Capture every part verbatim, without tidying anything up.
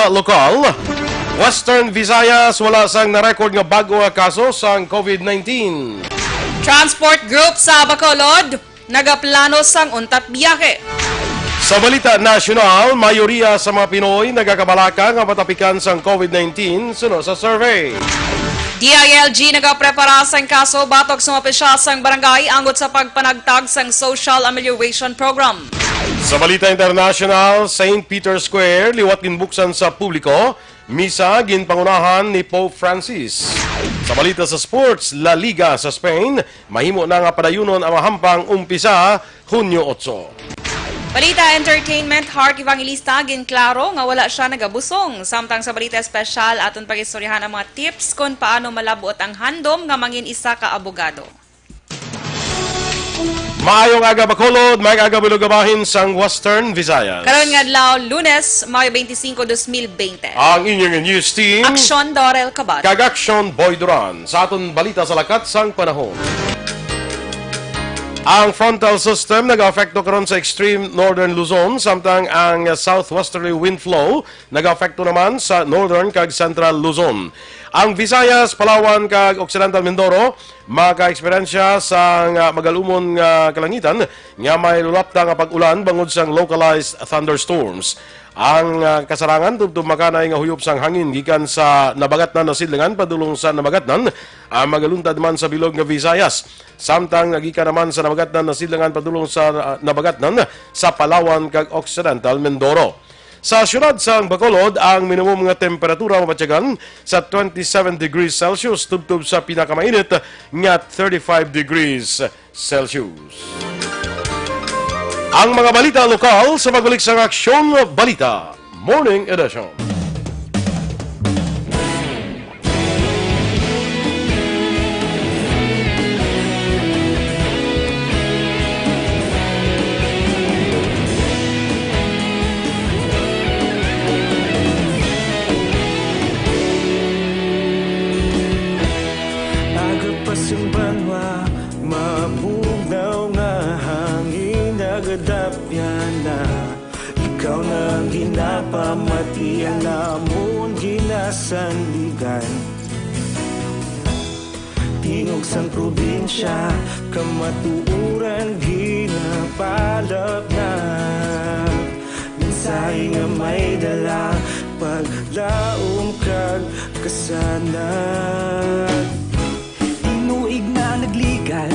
Lokal, Western Visayas, wala sang na-record nga bag-o nga kaso sang COVID nineteen. Transport group sa Bacolod nagaplano sang untat biyahe. Sa balita nasyonal, mayoriya sa mga Pinoy nagakabalaka nga matapikan sang COVID nineteen suno sa survey. D I L G nagaprepara sang kaso batok sa mga opisyal sang barangay anggot sa pagpanagtag sang Social Amelioration Program. Sa balita internasyonal, Saint Peter's Square liwat ginbuksan sa publiko, misa ginpangunahan ni Pope Francis. Sa balita sa sports, La Liga sa Spain, mahimo na nga padayunon ang mahampang umpisa Hunyo otso. Balita entertainment, Heart Evangelista ginklaro nga wala sia nagabusong. Samtang sa balita espesyal, aton pag-istoryahan ang mga tips kon paano malab-ot ang handom nga mangin isa ka abogado. Maayong aga, Bacolod. Maayong aga, Bulog, bahin sang Western Visayas. Karon nga adlaw, Lunes, Mayo twenty-five, twenty twenty. Ang inyong news team, Aksyon Dorel Cabal kag Aksyon Boy Duran, sa aton balita sa lakat sang panahon. Ang frontal system nag-aapekto karon sa extreme northern Luzon, samtang ang southwesterly wind flow nag-aapekto naman sa northern kag central Luzon. Ang Visayas, Palawan, kag Occidental Mindoro maka-eksperyensya sang, ah, magalumon nga kalangitan nga may lulapta nga pag-ulan bangod sang localized thunderstorms. Ang, ah, kasarangan tubtob makanay nga huyop sang hangin gikan sa Nabagatnan na Sidlangan padulong sa Nabagatnan, ang magaluntad man sa bilog nga Visayas. Samtang nagikan naman sa Nabagatnan na Sidlangan padulong sa, ah, Nabagatnan sa Palawan kag Occidental Mindoro. Sa siyudad sang Bacolod, ang minimum nga temperatura mabatyagan sa twenty-seven degrees Celsius tubtob sa pinakamainit nga thirty-five degrees Celsius. Ang mga balita lokal sa pagbalik sang Aksyon Balita Morning Edition. Aga pa sing banwa, mabugnaw nga hangin nagadapyan na. Ikaw na ang ginapamati, ang amon ginasandigan. Tingog sang probinsya, kamatuoran ginapalapnag. Mensahe nga may dala, paglaom kag kasanag. Tinuig na nagligan,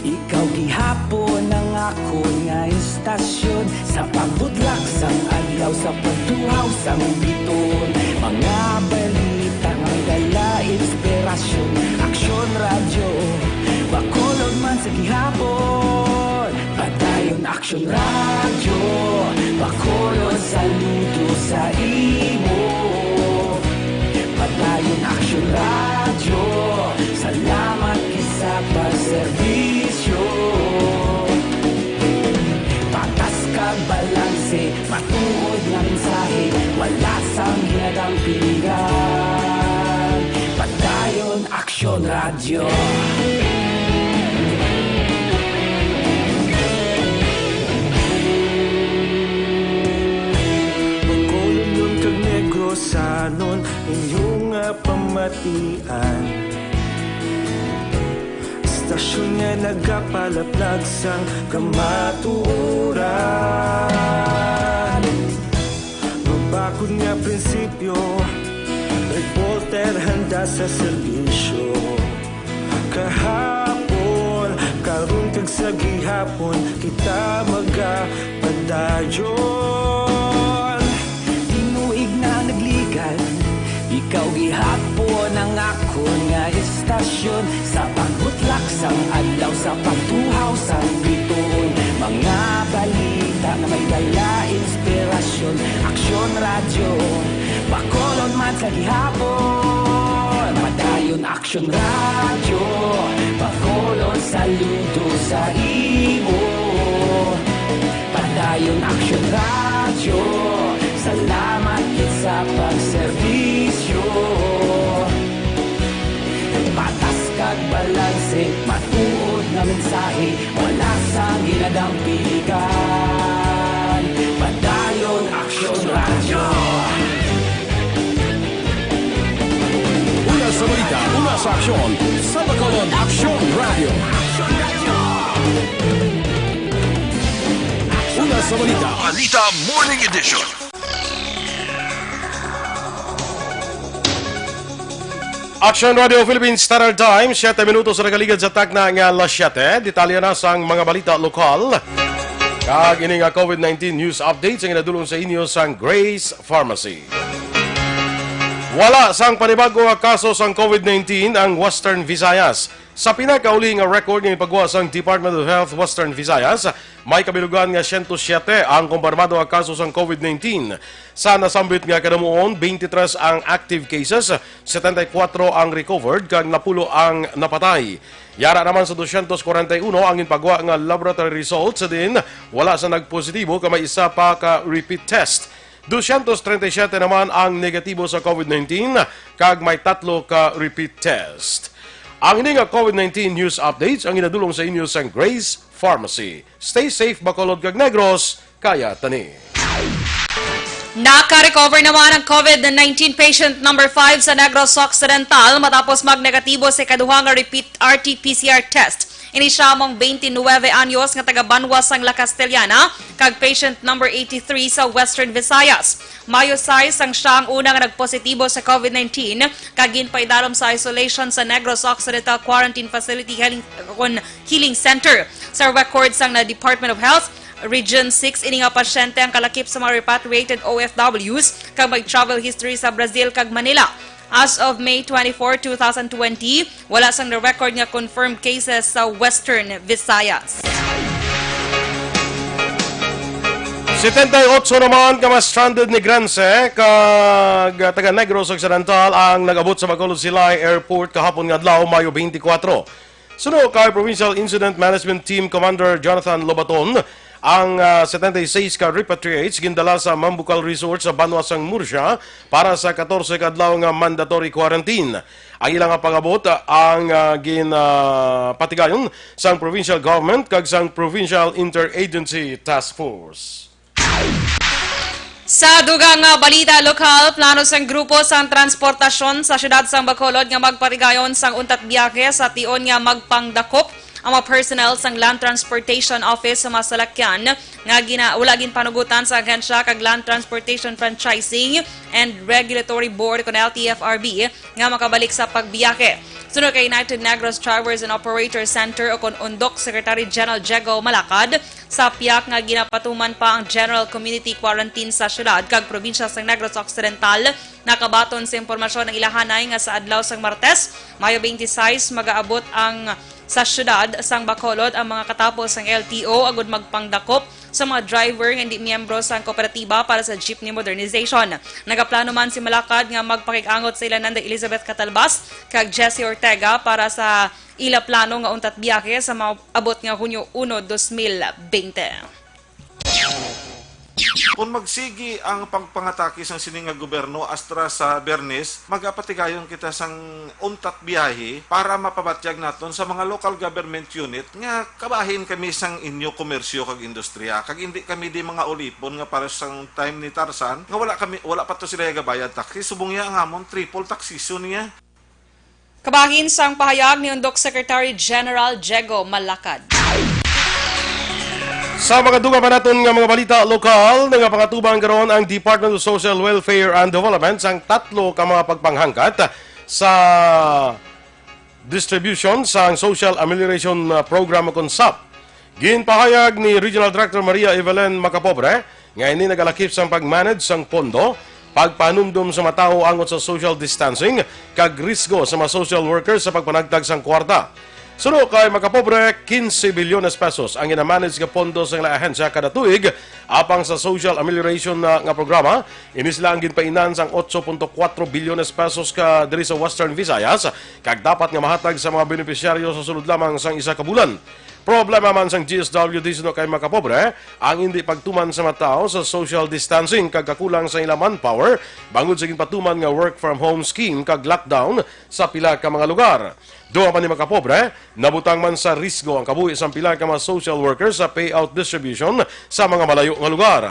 ikaw gihapon ang akon nga istasyon. Sa pagbutlak sang adlaw, sa pagtuhaw sang bituon, mga balita nga may dala inspirasyon. Aksyon Radyo, Bacolod man sa gihapon. Padayon Aksyon Radyo, Bacolod, saludo sa imo. Padayon Aksyon Radyo, salamat gid sa pagserbisyo. Patas kag balanse, matuod nga mensahe, wala sang ginadampigan. Padayon Aksyon Radyo. Bacolodnon kag Negrosanon, inyo nga pamatian. Istasyon nga nagapalaplag sang kamatuoran. Mabakod nga prinsipyo, reporter handa sa serbisyo. Kahapon, karon kag sa gihapon, kita magapadayon. Tinuig na nagligan, ikaw gihapon ang akon nga istasyon. Sa pagbutlak sang adlaw, sa pagtuhaw sang bituon, mga balita nga may dala inspirasyon. Aksyon Radyo, Bacolod man sa gihapon. Padayon Aksyon Radyo, Bacolod, saludo sa imo. Padayon Aksyon Radyo, salamat gid sa pagserbisyo. Patas kag balanse, matuod nga mensahe, wala sang ginadampigan. Padayon Aksyon Radyo. Sa Bacolod, Aksyon Radio. Una sa balita. Balita Morning Edition. Action Radio Philippines Standard Time, siyete minutos na nakaligad sa takna nga alas siyete. Detalye na sang mga balita lokal. Kag ini nga COVID nineteen news update ang ginadulong sa inyo sang Grace Pharmacy. Wala sang panibago nga kaso sang COVID nineteen ang Western Visayas. Sa pinakauli nga record nga ipagwa sang Department of Health Western Visayas, may kabilugan nga siyento siyete ang kumpirmado nga kaso sang COVID nineteen. Sa nasambit nga kadamuon, twenty-three ang active cases, setenta y kuwatro ang recovered, kag napulo ang napatay. Yara naman sa dosyentos kwarenta y uno ang ginpagwa nga laboratory results, sa diin wala sa nagpositibo, kag may isa pa ka repeat test. Dosyentos treinta y siete naman ang negatibo sa COVID nineteen, kag may tatlo ka repeat test. Ang ini nga COVID nineteen news updates ang ginadulong sa inyo sang Grace Pharmacy. Stay safe, Bacolod kag Negros, kaya tani. Naka-recover naman ang COVID nineteen patient number five sa Negros Occidental matapos magnegatibo sa ikaduha nga repeat R T P C R test. Ini siya among twenty-nine anyos nga taga Banwa sang La Castellana kag patient number eighty-three sa Western Visayas. Mayo sais sang siya ang una nga nagpositibo sa COVID nineteen kag ginpaidalom sa isolation sa Negros Occidental Quarantine Facility Healing, kon Healing Center. Sa record sang na Department of Health, Region six, ini nga pasyente ang kalakip sa mga repatriated O F Ws kag may travel history sa Brazil kag Manila. As of May twenty-four, two thousand twenty, wala sang na-record nga confirmed cases sa Western Visayas. Setenta y ocho naman ka mga stranded migrantes kag taga Negros Occidental ang nag-abot sa Bacolod Silay Airport kahapon nga adlaw, Mayo twenty-four. Suno kay Provincial Incident Management Team Commander Jonathan Lobaton, ang, ah, setenta y seis ka repatriates gindala sa Mambucal Resort sa Banwa sang Murcia para sa katorse ka adlaw nga mandatory quarantine. Ang ila nga pag-abot, ah, ang, ah, gin, ah, patigayon sang provincial government kag sang Provincial Interagency Task Force. Sa dugang nga balita lokal, plano sang grupo sang transportasyon sa siyudad sang Bacolod nga magpatigayon sang untat biyahe sa tion nga magpangdakop ang mga personnel sang Land Transportation Office sa mga salakyan nga gina-, wala ginpanugutan sa ahensya kag Land Transportation Franchising and Regulatory Board, kon L T F R B, nga makabalik sa pagbiyahe. Suno kay United Negros Drivers and Operators Center o kon UNDOC Secretary General Diego Malacad, sa piyak nga ginapatuman pa ang general community quarantine sa siyudad kag probinsya sang Negros Occidental, nakabaton sa impormasyon ang ilahanay nga sa adlaw sang Martes, Mayo twenty-six, magaabot ang sa siyudad sang Bacolod ang mga katapo sang L T O agud magpangdakop sa mga driver nga hindi miyembro sang kooperatiba para sa jeepney modernization. Nagaplano man si Malacad nga magpakig-angot sa ila Nanday Elizabeth Catalbas kag Jessie Ortega para sa ila plano nga untat biyahe sa maabot nga Hunyo uno, dos mil bente. Kung magsigi ang pagpangatake sang sini nga gobyerno astra sa Biyernes, magapatigayon kita sang untat biyahe para mapabatyag naton sa mga local government unit nga kabahin kami sang inyo komersyo kag industriya, kag indi kami di mga ulipon nga para sang time ni Tarzan nga wala kami, wala pa to sila gabayad taxes, subong niya ang amon triple taxation niya. Kabahin sang pahayag ni UNDOC Secretary General Diego Malacad. Sa mga dugang pa naton nga mga balita lokal, nagapangatubang karon ang Department of Social Welfare and Development sang tatlo ka mga pagpanghangkat sa distribution sang Social Amelioration, uh, Program o kon SAP. Ginpahayag ni Regional Director Maria Evelyn Macapobre nga ini nagalakip sang pag-manage sang pondo, pagpanumdom sa mga tawo angot sa social distancing, kag risgo sa mga social workers sa pagpanagtag sang kwarta. Suno kay Macapobre, quince bilyones pesos ang ginamanage nga pondo sang ila ahensya kada tuig apang sa social amelioration na nga programa. Ini sila ang ginpainan sang otso punto kuwatro bilyones pesos ka diri sa Western Visayas, kag dapat nga mahatag sa mga benepisyaryo sa sulod lamang sang isa ka bulan. Problema man sang G S W D suno kay makapobre ang hindi pagtuman sa mga tawo sa social distancing kag kakulang sa ila manpower bangod sa ginpatuman nga work from home scheme kag lockdown sa pila ka mga lugar. Duha pa ni makapobre, nabutang man sa risgo ang kabuhi sang pila ka mga social workers sa payout distribution sa mga malayo nga lugar.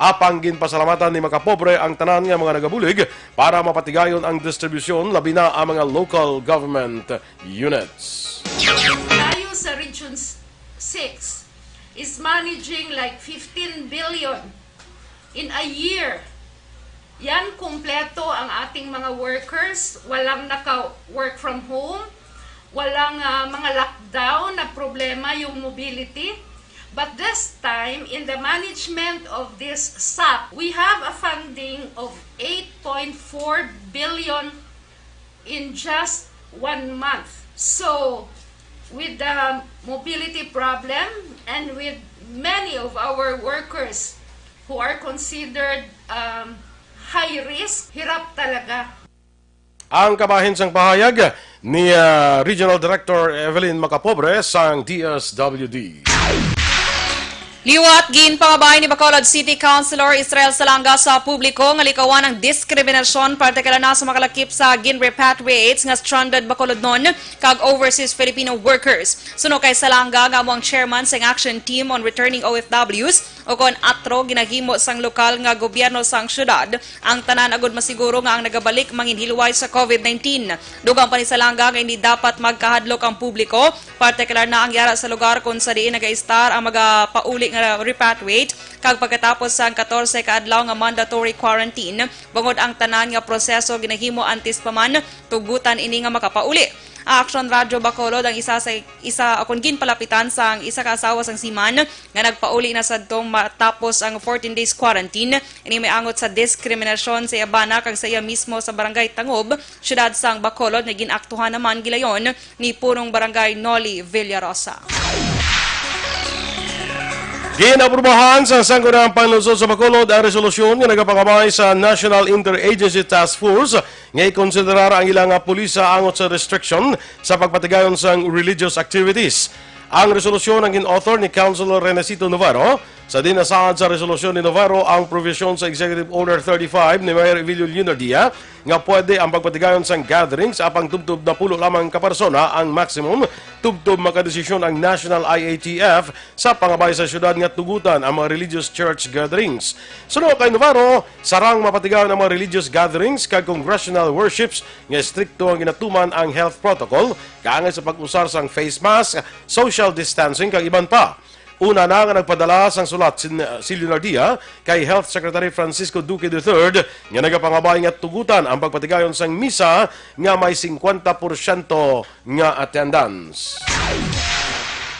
Apang ginpasalamatan ni makapobre ang tanan nga mga nagabulig para mapatigayon ang distribusyon, labi na ang mga local government units. Tayo sa Region six is managing like fifteen billion in a year. Yan, kumpleto ang ating mga workers, walang naka-work from home, walang ah, mga lockdown na problema yung mobility. But this time, in the management of this sap, we have a funding of eight point four billion in just one month. So, with the mobility problem and with many of our workers who are considered um, high risk, hirap talaga. Ang kabahin sang pahayag ni ah, Regional Director Evelyn Macapobre sang D S W D. Liwat, ginpangabay ni Bacolod City Councilor Israel Salanga sa publiko nga likawan ang diskriminasyon, partikular na sa makalakip sa gin-repatriates nga stranded Bacolodnon kag overseas Filipino workers. Suno kay Salanga, nga amo ang chairman sang Action Team on Returning O F Ws, o kon atro, ginahimo sang lokal nga gobyerno sang syudad ang tanan agud masiguro nga ang nagabalik manginhilway sa covid nineteen. Dugang pa ni Salanga nga hindi dapat magkahadlok ang publiko, partikular na ang yara sa lugar kon sa diin nagaistar ang magapauli nga repatriate, kag pagkatapos sang katorse ka adlaw nga mandatory quarantine, bangod ang tanan nga proseso ginahimo antes pa man tugutan ini nga makapauli. Action Radio Bacolod ang isa sa isa akon ginpalapitan sang isa ka asawa sang seaman nga nagpauli na sadtong matapos ang fourteen days quarantine. Ini may angot sa diskriminasyon sa iya bana kag sa iya mismo sa Barangay Tangob, siyudad sang Bacolod, nga gin-aktuhan naman gilayon ni Punong Barangay Noli Villarosa. Ginaprubahan sa Sangguniang Panlungsod sa Bacolod ang resolusyon nga nagapangabay sa National Interagency Task Force nga ikonsiderar ang ila nga pulisa angot sa restriction sa pagpatigayon sang religious activities. Ang resolusyon ang gin-author ni Councilor Renecito Navarro. Sa diin nasaad sa resolusyon ni Navarro ang provision sa Executive Order thirty-five ni Mayor Evelio Leonardia nga pwede ang pagpatigayon sang gatherings apang tubtob napulo lamang ka persona ang maximum, tubtob makadesisyon ang National I A T F sa pangabay sa syudad nga tugutan ang mga religious church gatherings. Suno kay Navarro, sarang mapatigayon ang mga religious gatherings kag congregational worships nga estrikto ang ginatuman ang health protocol kaangay sa pag-usar sang face mask, social distancing kag iban pa. Una na nga nagpadala sang sulat si, si Leonardia kay Health Secretary Francisco Duque the third nga nagapangabay nga tugutan ang pagpatigayon sang misa nga may singkwenta porsyento nga attendance.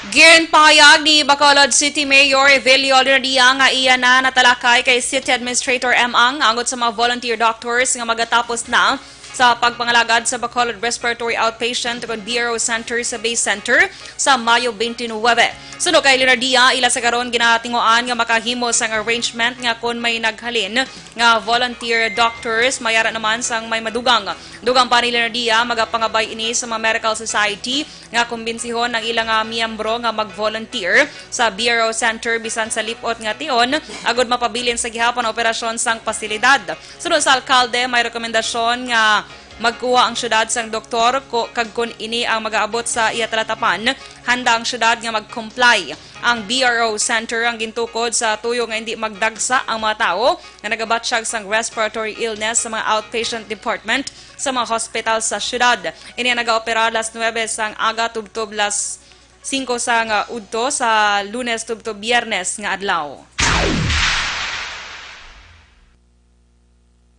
Ginpahayag ni Bacolod City Mayor Evelio Leonardia nga iya na natalakay kay City Administrator M. Ang angot sa mga volunteer doctors nga magatapos na sa pagpangalagad sa Bacolod Respiratory Outpatient ug B R O Center sa Base Center sa Mayo twenty-nine. Suno kay Leonardia, ila sa karon ginatinguan nga makahimo sang arrangement nga kon may naghalin nga volunteer doctors, mayara naman sang may madugang. Dugang pa ni Leonardia, magapangabay ini sa mga medical society nga kumbinsihon ang ila nga miyembro nga mag-volunteer sa B R O Center bisan sa lip-ot nga tion, agud mapabilin sa gihapon ang operasyon sang pasilidad. Suno sa alkalde, may rekomendasyon nga magkuha ang syudad sang doktor ko, kag kon ini ang magaabot sa iya talatapan, handa ang syudad nga mag-comply. Ang B R O Center ang gintukod sa tuyo nga hindi magdagsa ang mga tawo nga nagabatsyag sang respiratory illness sa mga outpatient department sa mga hospital sa syudad. Ini ang nagaoperar las nuebe sang aga tubtob las singko sang udto sa Lunes tubtob Biyernes nga adlaw.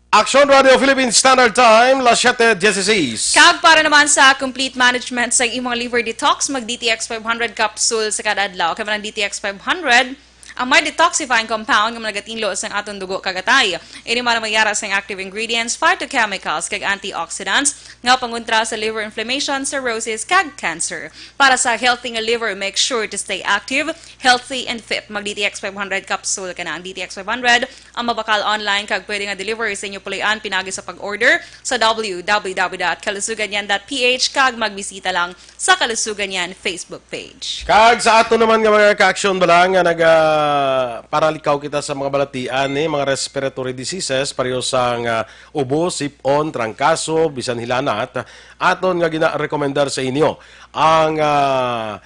Action Radio Philippine Standard Time, las siete dieciséis. Kag para naman sa complete management sa imong liver detox, mag D T X five hundred capsule sa kada adlaw. Kay man ang D T X five hundred, Ang may detoxifying compound nga nagatinlo sang aton dugo kag atay. Ini man ang may yara sang active ingredients, phytochemicals, kag antioxidants nga pangontra sa liver inflammation, cirrhosis, kag cancer. Para sa healthy nga liver, make sure to stay active, healthy, and fit. Mag D T X five hundred capsule ka na. Ang D T X five hundred ang mabakal online kag pwede nga delivery sa inyo puloy-an pinagi sa pag-order sa w w w dot kalusugan yan dot p h kag magbisita lang sa Kalusugan Yan Facebook page. Kag sa ato naman nga mga ka-aksyon bala nga naga-, paralikaw kita sa mga balatian ni mga respiratory diseases, pareho sang, ah, ubo, sip-on, trangkaso, bisan hilanat, aton nga gina-rekomendar sa inyo ang, ah,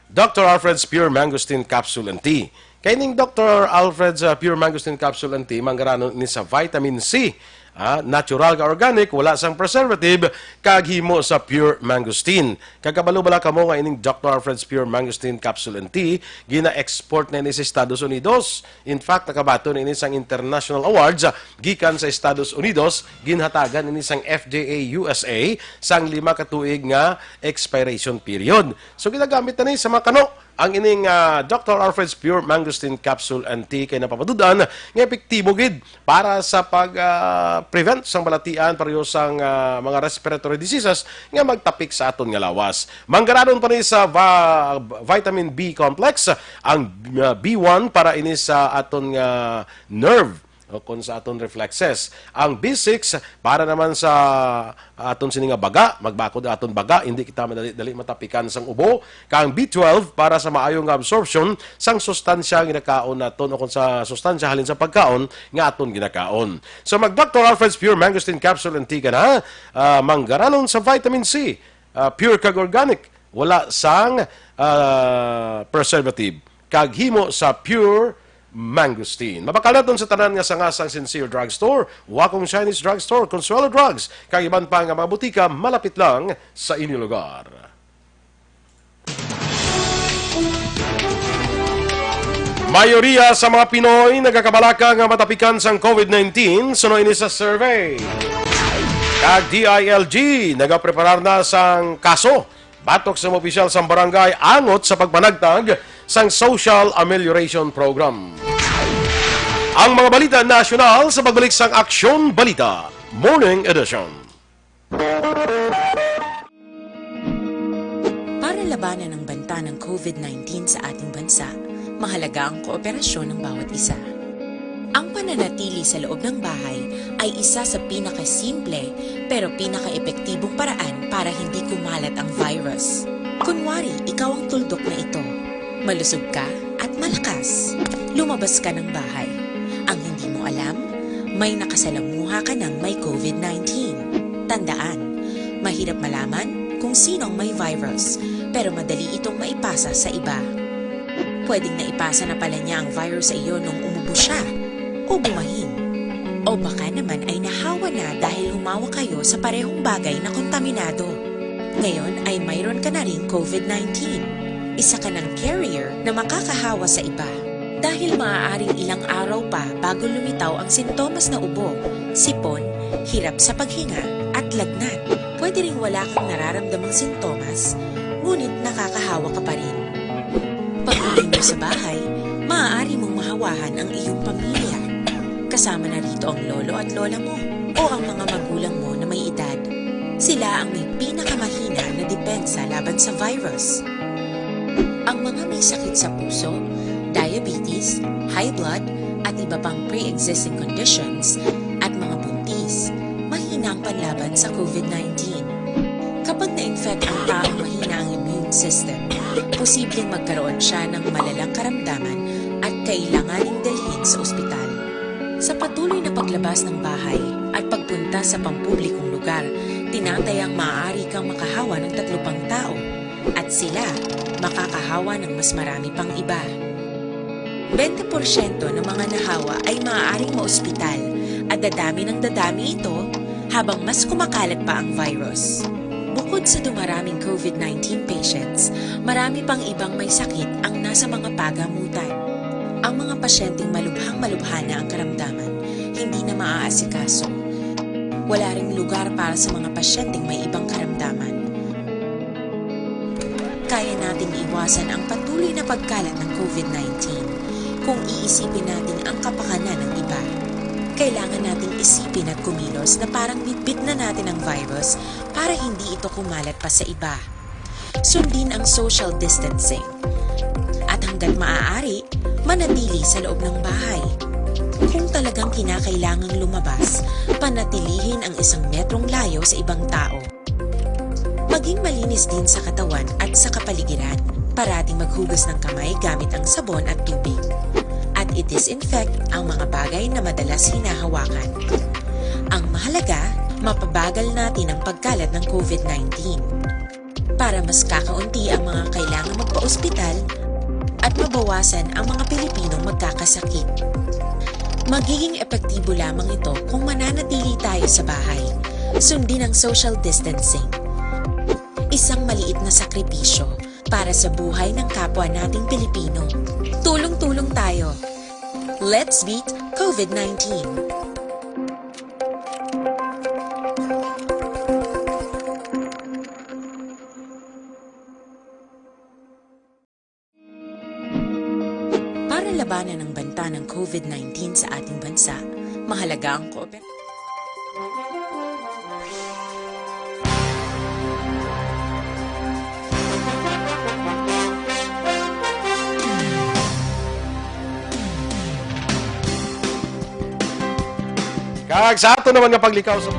Doctor Alfred's Pure Mangosteen Capsule and Tea. Kay ning Doctor Alfred's, ah, Pure Mangosteen Capsule and Tea, manggaranon ini sa vitamin C, ah, natural ka organic, wala sang preservative, kag himo sa pure mangosteen. Kag kabalo bala kamo nga ining Doctor Alfred's Pure Mangosteen Capsule and Tea, gina-export na ini sa Estados Unidos. In fact, nakabaton ini sang international awards, ah, gikan sa Estados Unidos, ginhatagan ini sang F D A U S A sang lima ka tuig nga expiration period. So, ginagamit na ni sa mga kano ang ining, ah, Doctor Alfred's Pure Mangosteen Capsule and Tea kay napamadud-an nga epektibo gid para sa pag, ah, prevent sang balatian pareho sang, ah, mga respiratory diseases nga magtapik sa aton nga lawas. Manggaranon pa ni sa va-, vitamin B complex ang, ah, B one para ini sa aton nga nerve o kon sa aton reflexes. Ang B six para naman sa aton sini nga baga, magbakod ang aton baga, hindi kita madali-dali matapikan sang ubo. Kag ang B twelve para sa maayo nga absorption sang sustansya nga ginakaon naton o kon sa sustansya halin sa pagkaon nga aton ginakaon. So mag Doctor Alfred's Pure Mangosteen Capsule and Tea ka na, ah, manggaranon sa vitamin C, ah, pure kag organic, wala sang, ah, preservative, kag himo sa pure mangosteen. Mabakal naton sa tanan nga sanga sang Sincere Drugstore, Wakong Chinese Drugstore, Consuelo Drugs, kag iban pa nga mga butika malapit lang sa inyo lugar. Mayoriya sa mga Pinoy nagakabalaka nga matapikan sang covid nineteen, suno ini sa survey. Kag D I L G nagapreparar na sang kaso batok sa mga opisyal sang barangay angot sa pagpanagtag sang Social Amelioration Program. Ang mga balita nasyonal sa pagbalik sang Aksyon Balita Morning Edition. Para labanan ang banta ng covid nineteen sa ating bansa, mahalaga ang kooperasyon ng bawat isa. Ang pananatili sa loob ng bahay ay isa sa pinakasimple pero pinakaepektibong paraan para hindi kumalat ang virus. Kunwari, ikaw ang tuldok na ito. Malusog ka at malakas. Lumabas ka ng bahay. Ang hindi mo alam, may nakasalamuha ka ng may covid nineteen. Tandaan, mahirap malaman kung sino ang may virus, pero madali itong maipasa sa iba. Pwedeng naipasa na pala niya ang virus sa iyo nung umubo siya o bumahin. O baka naman ay nahawa na dahil humawa kayo sa parehong bagay na kontaminado. Ngayon ay mayroon ka na ring covid nineteen. Isa ka ng carrier na makakahawa sa iba. Dahil maaaring ilang araw pa bago lumitaw ang sintomas na ubo, sipon, hirap sa paghinga, at lagnat. Pwede ring wala kang nararamdamang sintomas, ngunit nakakahawa ka pa rin. Pag-uwi mo sa bahay, maaari mong mahawahan ang iyong pamilya. Kasama na rito ang lolo at lola mo o ang mga magulang mo na may edad. Sila ang may pinakamahina na depensa laban sa virus. Ang mga may sakit sa puso, diabetes, high blood, at iba pang pre-existing conditions, at mga buntis, mahina ang panlaban sa covid nineteen. Kapag na-infect ang taong mahina ang immune system, posibleng magkaroon siya ng malalang karamdaman at kailanganing dalhin sa ospital. Sa patuloy na paglabas ng bahay at pagpunta sa pampublikong lugar, tinatayang maaari kang makahawa ng tatlo pang tao at sila makakahawa ng mas marami pang iba. Bente porsyento ng mga nahawa ay maaaring maospital at dadami ng dadami ito habang mas kumakalat pa ang virus. Bukod sa dumaraming covid nineteen patients, marami pang ibang may sakit ang nasa mga pagamutan. Ang mga pasyenteng malubhang-malubha na ang karamdaman, hindi na maaasikaso. Wala ring lugar para sa mga pasyenteng may ibang karamdaman. Kaya nating iwasan ang patuloy na pagkalat ng covid nineteen. Kung iisipin natin ang kapakanan ng iba, kailangan nating isipin at kumilos na parang bitbit na natin ang virus para hindi ito kumalat pa sa iba. Sundin ang social distancing. At hanggat maaari, manatili sa loob ng bahay. Kung talagang kinakailangang lumabas, panatilihin ang isang metrong layo sa ibang tao. Maging malinis din sa katawan at sa kapaligiran. Parating maghugas ng kamay gamit ang sabon at tubig. At i-disinfect ang mga bagay na madalas hinahawakan. Ang mahalaga, mapabagal natin ang pagkalat ng COVID nineteen. Para mas kakaunti ang mga kailangang magpa-ospital at mabawasan ang mga Pilipinong magkakasakit. Magiging epektibo lamang ito kung mananatili tayo sa bahay. Sundin ang social distancing. Isang maliit na sakripisyo para sa buhay ng kapwa nating Pilipino. Tulong-tulong tayo. Let's beat COVID nineteen. Para labanan ang banta ng COVID nineteen sa ating bansa, mahalaga ang kooper- Kag sa ato naman nga paglikaw sa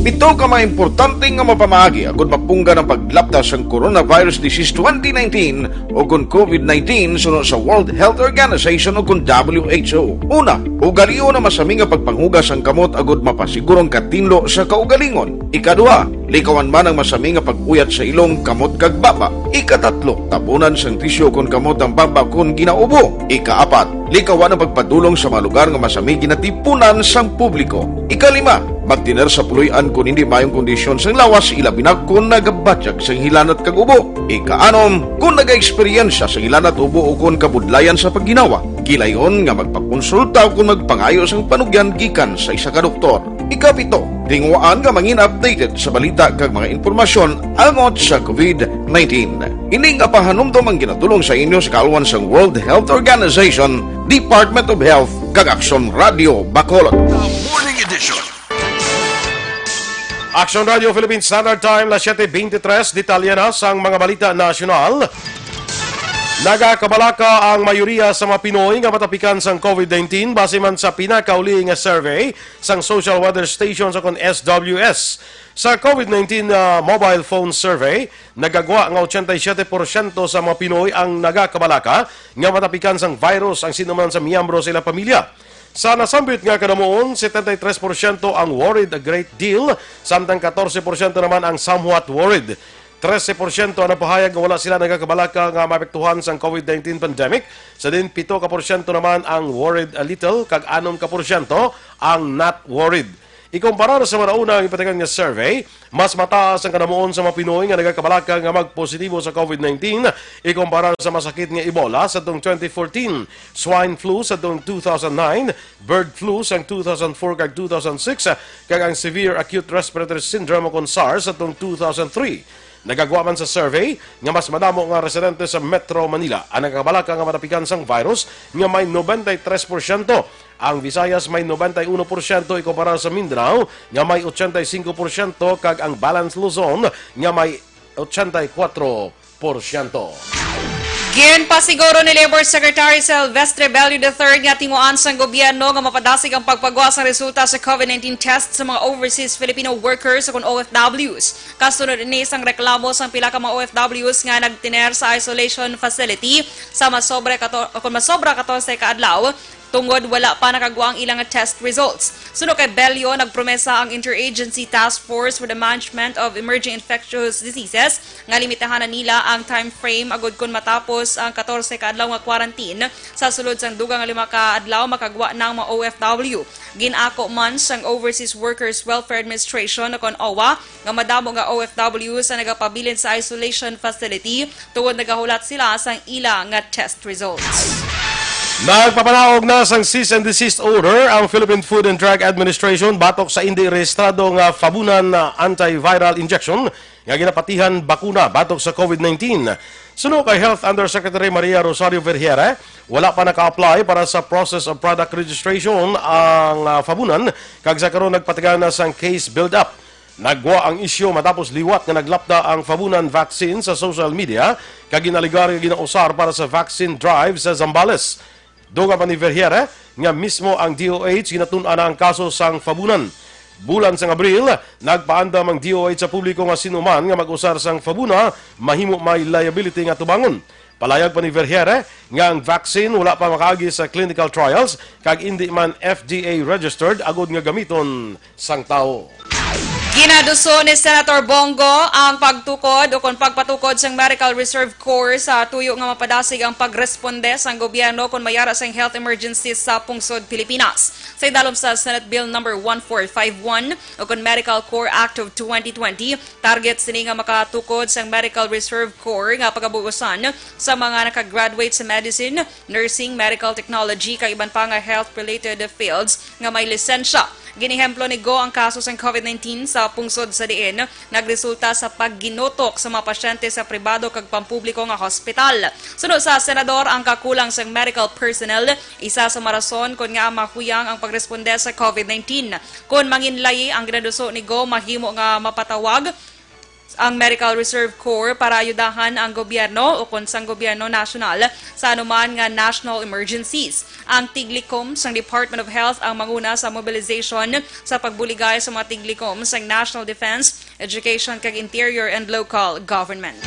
pito ka mga importante nga mapamaagi agud mapunggan ang paglapta sang coronavirus disease twenty nineteen o kon COVID nineteen suno sa World Health Organization o kon W H O. Una, ugalion ang masami nga pagpanghugas sang kamot agud mapasiguro ang katinlo sa kaugalingon. Ikaduha, likawan man ang masami nga pag-uyat sa ilong, kamot kag baba. Ikatatlo, tabunan sang tisyu kon kamot ang baba kon ginaubo. Ikaapat, likawan ang pagpadulong sa mga lugar nga masami ginatipunan sang publiko. Ikalima, magtener sa puloy-an kon hindi maayong kondisyon sang lawas, ilabi na kon nagabatyag sang hilanat kag ubo. Ikaanom, kon nagaeksperyensya sang hilanat, ubo ukon kabudlayan sa pagginawa, gilayon nga magpakonsulta ukon magpangayo sang panugyan gikan sa isa ka doktor. Ikapito, tinguhaan nga mangin updated sa balita kag mga impormasyon angot sa COVID nineteen. Ini nga pahanumdom ang ginadul-ong sa inyo sa kaalwan sang World Health Organization, Department of Health, kag Aksyon Radio Bacolod. The Morning Edition. Aksyon Radio Philippine Standard Time, las siete veintitrés. Detalye na sang mga balita nasyonal. Nagakabalaka ang mayoriya sa mga Pinoy nga matapikan sang COVID nineteen, base man sa pinakauli nga survey sang Social Weather Station sa kon S W S. Sa COVID nineteen, ah, mobile phone survey, nagagwa nga ochenta y siete porsyento sa mga Pinoy ang nagakabalaka nga matapikan sang virus ang sino man sa miyembro sa ilang pamilya. Sa nasambit nga kadamuon, setenta y tres porsyento ang worried a great deal, samtang katorse porsyento naman ang somewhat worried. Trese porsyento ang nagpahayag nga wala sila nagakabalaka nga maapektuhan sang COVID nineteen pandemic, sa diin pito ka porsyento naman ang worried a little, kag anom ka porsyento ang not worried. Ikumparar sa mga nauna ang ipatikan nga survey, mas mataas ang kadamuon sa mga Pinoy nga nagakabalaka nga magpositibo sa COVID nineteen ikumparar sa masakit nga Ebola sa tong twenty fourteen, swine flu sa tong two thousand nine, bird flu sang two thousand four kag two thousand six, kag ang severe acute respiratory syndrome o kon SARS sa tong two thousand three. Nagagwa man sa survey nga mas madamo nga residente sa Metro Manila ang nagakabalaka nga matapikan sang virus, nga may noventa y tres porsyento. Ang Visayas may noventa y uno porsyento ikumparar sa Mindanao nga may ochenta y cinco porsyento, kag ang Balance Luzon nga may ochenta y cuatro porsyento. Ginpasiguro ni Labor Secretary Silvestre Bello the third nga tinguhaan sang gobyerno nga mapadasig ang pagpagwa sang resulta sa COVID nineteen test sa mga overseas Filipino workers o kon O F Ws. Kasunod ini sang reklamo sang pila ka mga O F Ws nga nagtener sa isolation facility sa masobra kato-, kon masobra katorse ka adlaw tungod wala pa nakagwa ang ilang test results. Suno kay Bello, nagpromesa ang Interagency Task Force for the Management of Emerging Infectious Diseases nga limitahan na nila ang time frame agud kon matapos ang katorse ka adlaw nga quarantine. Sa sulod sang dugang nga lima ka adlaw, makagwa na ang mga O F W. Gin-ako man sang Overseas Workers Welfare Administration o kon OWWA nga madamo nga O F Ws ang nagapabilin sa isolation facility tungod nagahulat sila sang ila nga test results. Nagpapanaog na sang cease and desist order ang Philippine Food and Drug Administration batok sa indi rehistrado nga Fabunan, ah, antiviral injection nga ginapatihan bakuna batok sa COVID nineteen. Suno kay Health Undersecretary Maria Rosario Vergeire, wala pa naka-apply para sa process of product registration ang, ah, Fabunan, kag sa karon nagpatigayon na sang case build-up. Nagwa ang isyu matapos liwat nga naglapda ang Fabunan vaccine sa social media kag ginaligar nga ginausar para sa vaccine drive sa Zambales. Dugang pa ni Vergeire nga mismo ang D O H ginatun-an na ang kaso sang Fabunan. Bulan sang Abril, nagpaandam ang D O H sa publiko nga sino man nga mag-usar sang Fabuna mahimo may liability nga tubangon. Palayag pa ni Vergeire nga ang vaccine wala pa makaagi sa clinical trials kag indi man F D A registered agod nga gamiton sang tawo. Ginaduso ni Senator Bong Go ang pagtukod o kon pagpatukod sang Medical Reserve Corps sa tuyo nga mapadasig ang pagresponde sang gobyerno kon may ara sang health emergency sa pungsod Pilipinas. Sa idalom sa Senate Bill number one four five one o kon Medical Corps Act of twenty twenty, target sini nga makatukod sang Medical Reserve Corps nga pagabuusan sa mga nakagraduate sa medicine, nursing, medical technology, kag iban pa nga health-related fields nga may lisensya. Ginehemplo ni Go ang kaso sang COVID nineteen sa pungsod sa diin nagresulta sa pagginutok sa mga pasyente sa pribado kag pampubliko nga hospital. Suno sa senador, ang kakulang sang medical personnel isa sa mga rason kon ngaa mahuyang ang pagresponde sa COVID nineteen. Kon manginlayi ang ginaduso ni Go, mahimo nga mapatawag ang Medical Reserve Corps para ayudahan ang gobyerno o kon sang gobyerno nasyonal sa anuman nga national emergencies. Ang tiglikom sang Department of Health ang manguna sa mobilization sa pagbuligay sa mga tiglikom sang National Defense, Education, kag Interior and Local Government.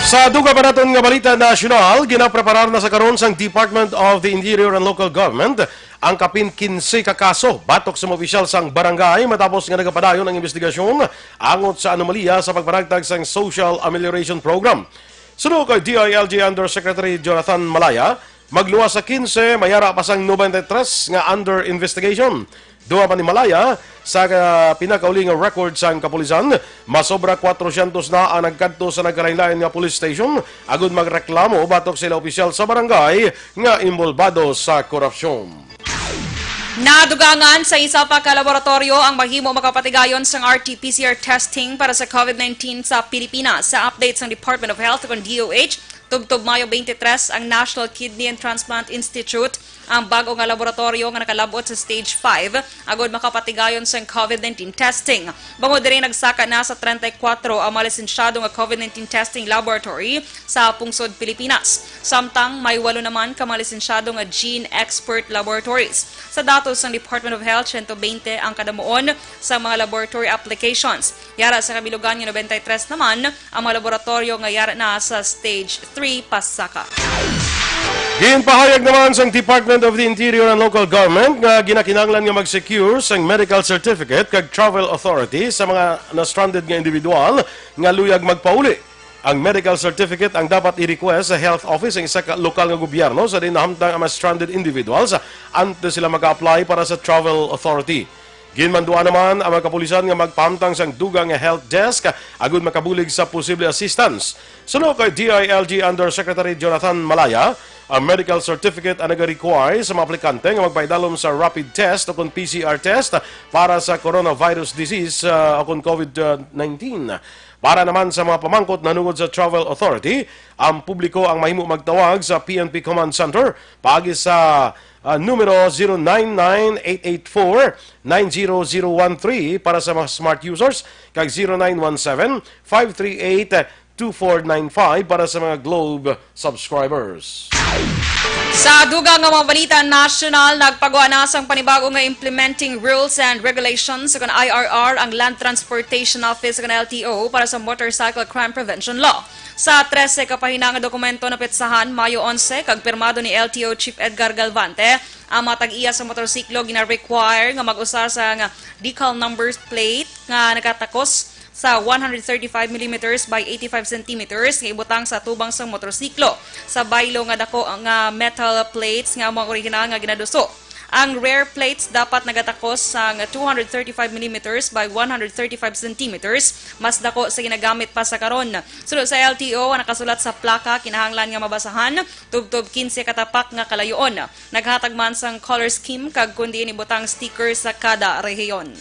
Sa dugang pa naton nga balita nasyonal, ginapreparar na sa karon sang Department of the Interior and Local Government ang kapin kinse ka kaso batok sa mga opisyal sang barangay matapos nga nagapadayon ang investigasyon angot sa anomalya sa pagpanagtag sang Social Amelioration Program. Suno kay D I L G Undersecretary Jonathan Malaya, magluwas sa kinse, may ara pa sang nobenta y tres nga under investigation. Dugang pa ni Malaya, sa, ah, pinakauli nga record sang kapulisan, masobra kwatrocientos na ang nagkadto sa nagkalainlain nga police station agud magreklamo batok sa ila opisyal sa barangay nga inbolbado sa korupsyon. Nadugangan sa isa pa ka laboratoryo ang mahimo makapatigayon sang R T P C R testing para sa COVID nineteen sa Pilipinas. Sa update sang Department of Health o D O H, tubtob Mayo twenty-three ang National Kidney and Transplant Institute ang bag-o nga laboratoryo nga nakalab-ot sa stage five agud makapatigayon sang COVID nineteen testing. Bangod diri, nagsaka na sa treinta y cuatro ang mga lisensyado nga COVID nineteen testing laboratory sa pungsod Pilipinas. Samtang may walo naman ka mga lisensyado nga gene expert laboratories. Sa datos sang Department of Health, siyento bente ang kadamuon sa mga laboratory applications. Yara sa kabilugan nga nobenta y tres naman ang mga laboratoryo nga yara na sa stage three pasaka. Ginpahayag naman sang Department of the Interior and Local Government nga ginakinahanglan nga mag-secure sang medical certificate kag travel authority sa mga na-stranded nga individual nga luyag magpauli. Ang medical certificate ang dapat i-request sa health office sang isa ka lokal nga gobyerno sa diin nahamtang ang mga stranded individuals antes sila mag-apply para sa travel authority. Ginmanduan naman ang mga kapulisan nga magpahamtang sang dugang nga help desk agud makabulig sa posible assistance. Suno kay D I L G Undersecretary Jonathan Malaya, ang medical certificate ang nag-require sa mga aplikante nga magpaidalom sa rapid test o kon P C R test para sa coronavirus disease, ah, o kon COVID nineteen. Para naman sa mga pamangkot nahanungod sa travel authority, ang publiko ang mahimo magtawag sa P N P Command Center paagi sa, ah, numero zero nine nine eight eight four nine zero zero one three para sa mga smart users kag zero nine one seven five three eight two four nine five para sa mga Globe subscribers. Sa dugang nga mga balita nasyonal, nagpagwa na sang panibago nga implementing rules and regulations o kon I R R ang Land Transportation Office o kon L T O para sa Motorcycle Crime Prevention Law. Sa trese ka pahina nga dokumento napetsahan Mayo onse kag pirmado ni L T O Chief Edgar Galvante, ang mga tag-iya sa motorsiklo gina-require nga mag-usar sang decal number plate nga nagatakos sa one hundred thirty-five millimeters by eighty-five centimeters nga ibutang sa tubang sang motorsiklo, sa baylo nga dako nga metal plates nga amo ang original nga ginaduso. Ang rear plates dapat nagatakos sang two hundred thirty-five millimeters by one hundred thirty-five centimeters, mas dako sa ginagamit pa sa karon. Suno sa L T O, ang nakasulat sa plaka kinahanglan nga mabasahan tubtob kinse ka tapak nga kalayoon. Naghatag man sang color scheme kag kon diin ibutang sticker sa kada rehiyon.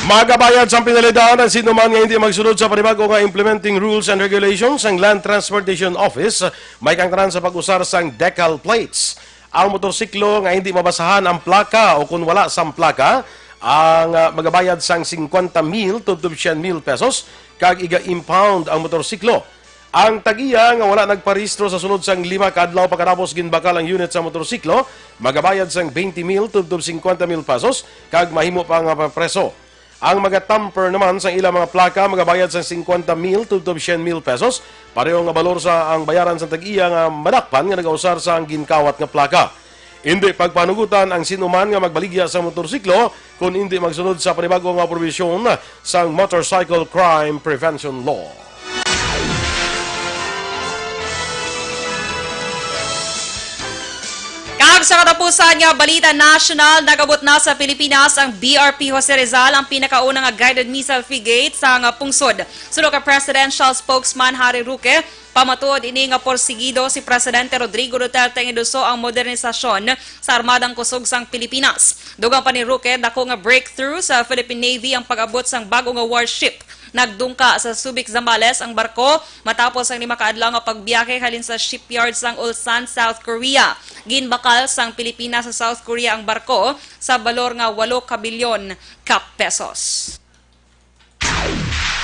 Magabayad sang penalidad ang sino man nga hindi magsunod sa panibag-o nga implementing rules and regulations sang Land Transportation Office, may kang tanan sa pag-usar sang decal plates. Ang motorsiklo nga hindi mabasahan ang plaka o kon wala sang plaka, ang, ah, magabayad sang singkwenta mil tubtob syen mil pesos kag iga-impound ang motorsiklo. Ang tag-iya nga wala nagparehistro sa sulod sang lima ka adlaw pagkatapos ginbakal ang unit sa motorsiklo, magabayad sang twenty mil tubtob singkwenta mil pesos kag mahimo pa nga mapreso. Ang maga-tamper naman sang ilang mga plaka magabayad sang singkwenta mil tubtob syen mil pesos, pareho nga balor sa ang bayaran sang tag-iya nga madakpan nga nagausar sang ginkawat nga plaka. Indi pagpanugutan ang sino man nga magbaligya sa motorsiklo kon indi magsunod sa panibag-o nga probisyon sang Motorcycle Crime Prevention Law. Kag sa katapusan nga balita nasyonal, nag-abot na sa Pilipinas ang B R P Jose Rizal, ang pinakauna nga guided missile frigate sa nga pungsod. Suno kay Presidential Spokesman Harry Roque, pamatuod ini nga porsigido si Presidente Rodrigo Duterte nga iduso ang modernisasyon sa Armadang Kusog sang Pilipinas. Dugang pa ni Roque, dako nga breakthrough sa Philippine Navy ang pag-abot sang bag-o nga warship. Nagdungka sa Subic, Zambales ang barko matapos ang lima ka adlaw nga pagbiyahe halin sa shipyard sang Ulsan, South Korea. Ginbakal sang Pilipinas sa South Korea ang barko sa balor nga walo ka bilyon ka pesos.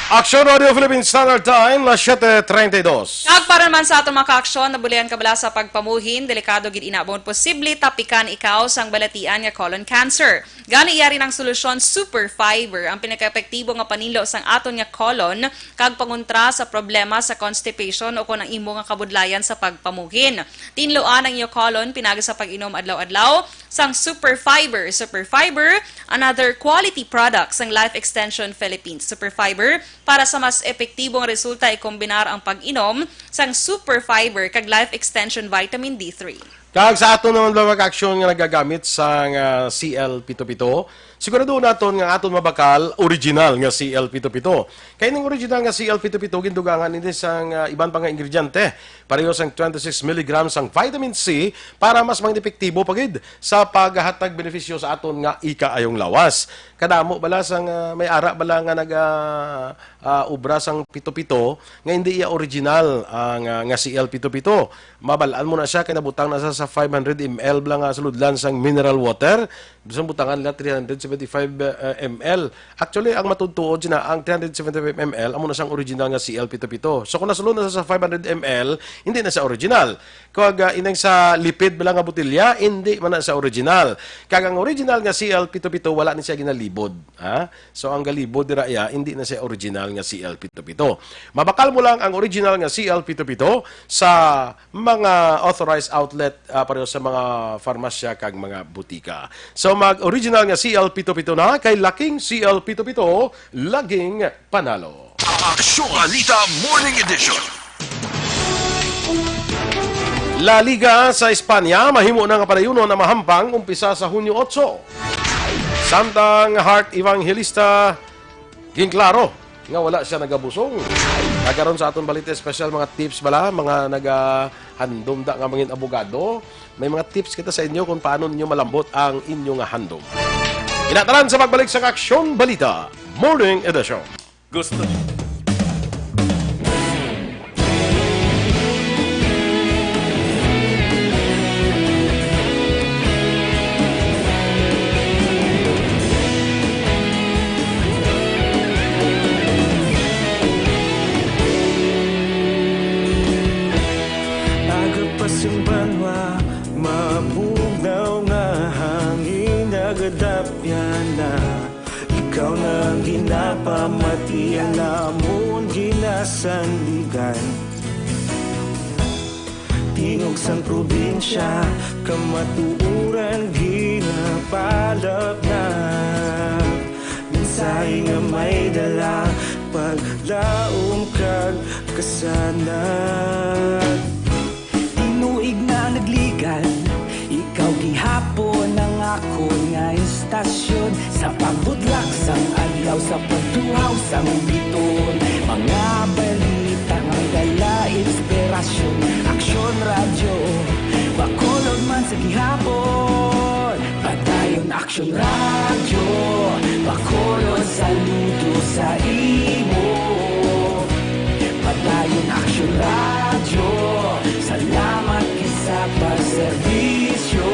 Aksyon Radio Philippine Standard Time, las siete treinta y dos. Kag para naman sa aton mga kaaksyon, nabulian ka bala sa pagpamuhin, delikado gid ina, bangod posible tapikan ikaw sang balatian nga colon cancer. Gani, yari ang solusyon, Super Fiber, ang pinakaepektibo nga paninlo sang aton nga colon kag pangontra sa problema sa constipation o kon ang imo nga kabudlayan sa pagpamuhin. Tinluan ang inyo colon pinagi sa pag-inom adlaw-adlaw sang Super Fiber. Super Fiber, another quality product sang Life Extension Philippines. Super Fiber, para sa mas epektibong resulta, ikombinar ang pag-inom sang Super Fiber kag Life Extension Vitamin D three. Kag sa aton naman mga kaaksyon nga nagagamit sang, ah, C L pito pito, sigurado naton nga aton mabakal original nga C L pito pito. Kay ning original nga C L pito pito gindugangan ini sang, ah, iban pa nga ingrediente, pareho sang twenty-six milligrams sang vitamin C para mas maging epektibo pa gid sa paghatag benepisyo sa aton nga ikaayong lawas. Kadamo bala sang, ah, may ara bala nga naga, ah, obra sang pito pito nga hindi iya original, ah, nga, nga C L pito pito. Mabal-an mo na siya kay nabutang na sa, sa five hundred M L bala nga sulodlan sang mineral water. Bisan butangan nila three hundred seventy-five, ah, M L. Actually, ang matuod-tuod sina ang three hundred seventy-five M L amo na sang original nga C L pito pito. So kung nasulod na sa, sa five hundred M L, hindi na siya original. Kag, ah, inang sa lipid bala nga botelya, hindi man na siya original. Kag ang original nga C L pito pito, wala ni siya ginalibod, ha? So ang galibod dira iya, hindi na siya original nga C L pito pito. Mabakal mo lang ang original nga C L pito pito sa mga authorized outlet, ah, pareho sa mga farmasya kag mga butika. So mag-original nga C L pito pito na, kay laking C L pito pito, laging panalo. Aksyon Balita Morning Edition. La Liga sa Espanya mahimo na nga padayunon ang mahampang umpisa sa Hunyo otso. Samtang Heart Evangelista, ginklaro nga wala siya nagabusong. Kag karon sa aton balita espesyal, mga tips bala, mga nagahandom da nga mangin abogado, may mga tips kita sa inyo kung paano ninyo malambot ang inyo nga handom. Inatanan sa pagbalik sa Aksyon Balita Morning Edition. Gusto. Agapas ang banwa, mabugnaw nga hangin, nagadapyan na. Ikaw na ang ginapamati, ang amon ginasandigan. Tingog sang probinsya, kamatuoran ginapalapnag. Mensahe nga may dala, paglaom kag kasanag. Tinuig na nagligad, ikaw gihapon ang Akon nga istasyon, sa pagbudlak sang adlaw, sa pagtuhaw sang biton, mga balita nga dala inspirasyon. Aksyon Radyo, Bacolod man sa gihapon. Padayon Aksyon Radyo, Bacolod saludo sa imo. Padayon Aksyon Radyo, salamat kisa pagserbisyo.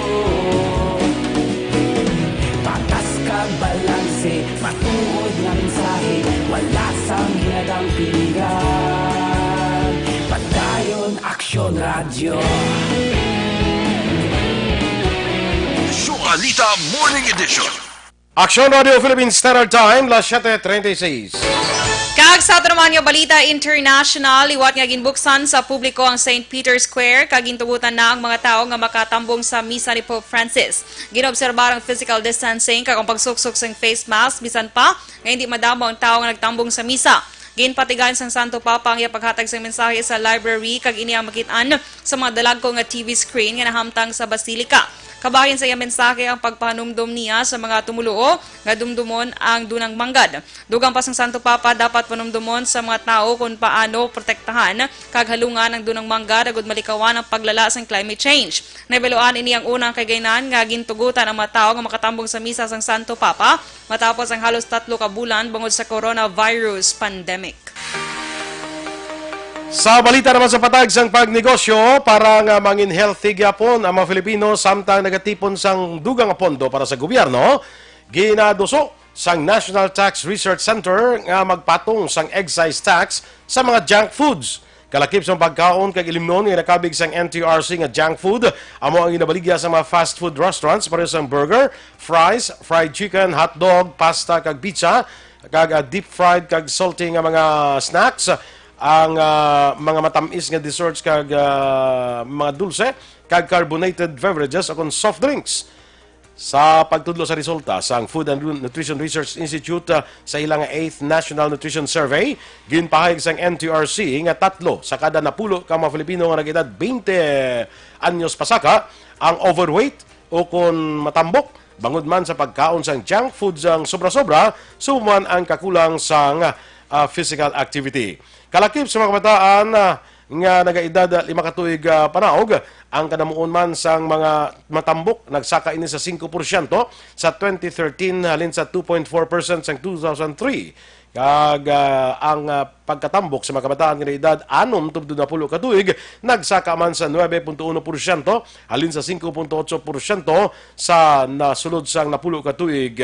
Patas kag balanse, matuod nga mensahe, wala sang hinadang piligan. Padayon Aksyon Radyo. Shoalita Morning Edition. Aksyon Radio Philippine Standard Time, las siete treinta y seis. Kag sa ato naman nga balita international, liwat nga ginbuksan sa publiko ang Saint Peter's Square, kag gintugutan na ang mga tawo nga makatambong sa misa ni Pope Francis. Ginobserbar ang physical distancing kag ang pagsuksok sang face mask, bisan pa nga hindi madamo ang tawo nga nagtambong sa misa. Ginpatigayon sang Santo Papa ang iya paghatag sang mensahe sa library, kag ini ang makit-an sa mga dalagko nga T V screen nga nahamtang sa Basilica. Kabahin sa iya mensahe ang pagpahanumdom niya sa mga tumoluo nga dumdumon ang dunang manggad. Dugang pa sang Santo Papa, dapat panumdomon sa mga tawo kon paano protektahan kag halungan ang dunang manggad agud malikawan ang paglala sang climate change. Nahibaluan ini ang unang kagahinan nga gintugutan ang mga tawo nga makatambong sa misa sang Santo Papa matapos ang halos tatlo ka bulan bangod sa coronavirus pandemic. Sa balita naman sa patag sang pagnegosyo, para nga mangin healthy gyapon ang mga Filipino samtang nagatipon sang dugang nga pondo para sa gobyerno, ginaduso sang National Tax Research Center nga magpatong sang excise tax sa mga junk foods. Kalakip sang pagkaon kag ilimnon nga nakabig sang N T R C nga junk food, amo ang ginabaligya sa mga fast food restaurants, pareho sang burger, fries, fried chicken, hotdog, pasta kag pizza, kag, ah, deep fried kag salty nga mga snacks, ang, ah, mga matamis nga desserts kag, ah, mga dulce, kag carbonated beverages ukon soft drinks. Sa pagtudlo sa resulta sang Food and Nutrition Research Institute, ah, sa ila nga eighth National Nutrition Survey, ginpahayag sang N T R C nga tatlo sa kada napulo ka mga Filipino nga nag-edad twenty anyos pasaka ang overweight o kon matambok bangod man sa pagkaon sang junk food sang sobra-sobra, subong man ang kakulang sang, ah, physical activity. Kalakip sa mga kabataan, ah, nga nagaedad, ah, lima ka tuig, ah, panaog, ang kanamuon man sang mga matambok nagsaka ini sa singko porsyento sa twenty thirteen halin sa two point four percent sang two thousand three. Kag, ah, ang, ah, pagkatambok sa mga kabataan nga edad anom tubtob napulo ka tuig nagsaka man sa nuebe punto uno porsyento halin sa singko punto otso porsyento sa nasulod sang napulo ka tuig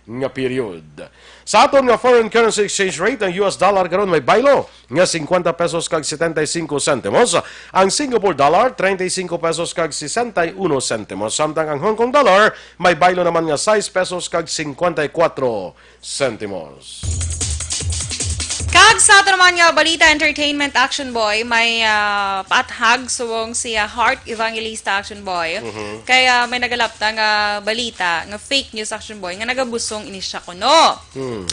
nga period. Sa aton nga foreign currency exchange rate, ang U S dollar karon may baylo nga singkwenta pesos kag setenta y cinco sentimos, ang Singapore dollar, treinta y cinco pesos kag sesenta y uno sentimos, samtang ang Hong Kong dollar may baylo naman nga sais pesos kag singkwenta y kuwatro sentimos. Kag sa ato naman nga balita, entertainment, Action Boy, may, ah, paathag subong si, ah, Heart Evangelista, Action Boy. Mhm. Kaya may nagalapta nga balita nga fake news, Action Boy, nga nagabusong ini siya kuno. Hmm.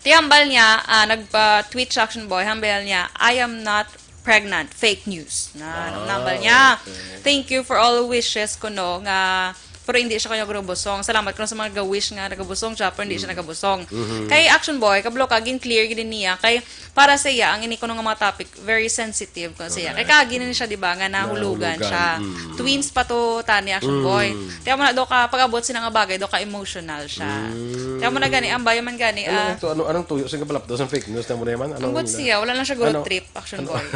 Ti hambal niya, ah, nagpa-tweet siya, Action Boy, hambal niya, "I am not pregnant, fake news." Na, Ah, nambal niya. Okay. "Thank you for all wishes," kuno, nga, pero hindi siya kuno nagabusong. Salamat kuno sa mga ga-wish nga nagabusong siya, pero hindi siya Mm. nagabusong. Mhm. Kay Action Boy, kabalo ka, gin-clear gid niya. Kay para sa iya, ang ini kuno nga mga topic, very sensitive kuno sa iya. Kay Correct. Kagi na ni siya, di ba, nga nahulugan Nahulugan, siya. Mm. Twins pa to, tani, Action Mm. Boy. Ti amo na daw ka, pag-abot sina nga bagay, daw ka emotional siya. Mm. Ti amo na gani, ang bayo man gani, Ano ah, ito? Ano, anong tuyo sa kapalapdo sa fake news? Tama na naman? Anong Ambot ina- siya, wala lang siya guro Ano? trip, Action Ano? Boy.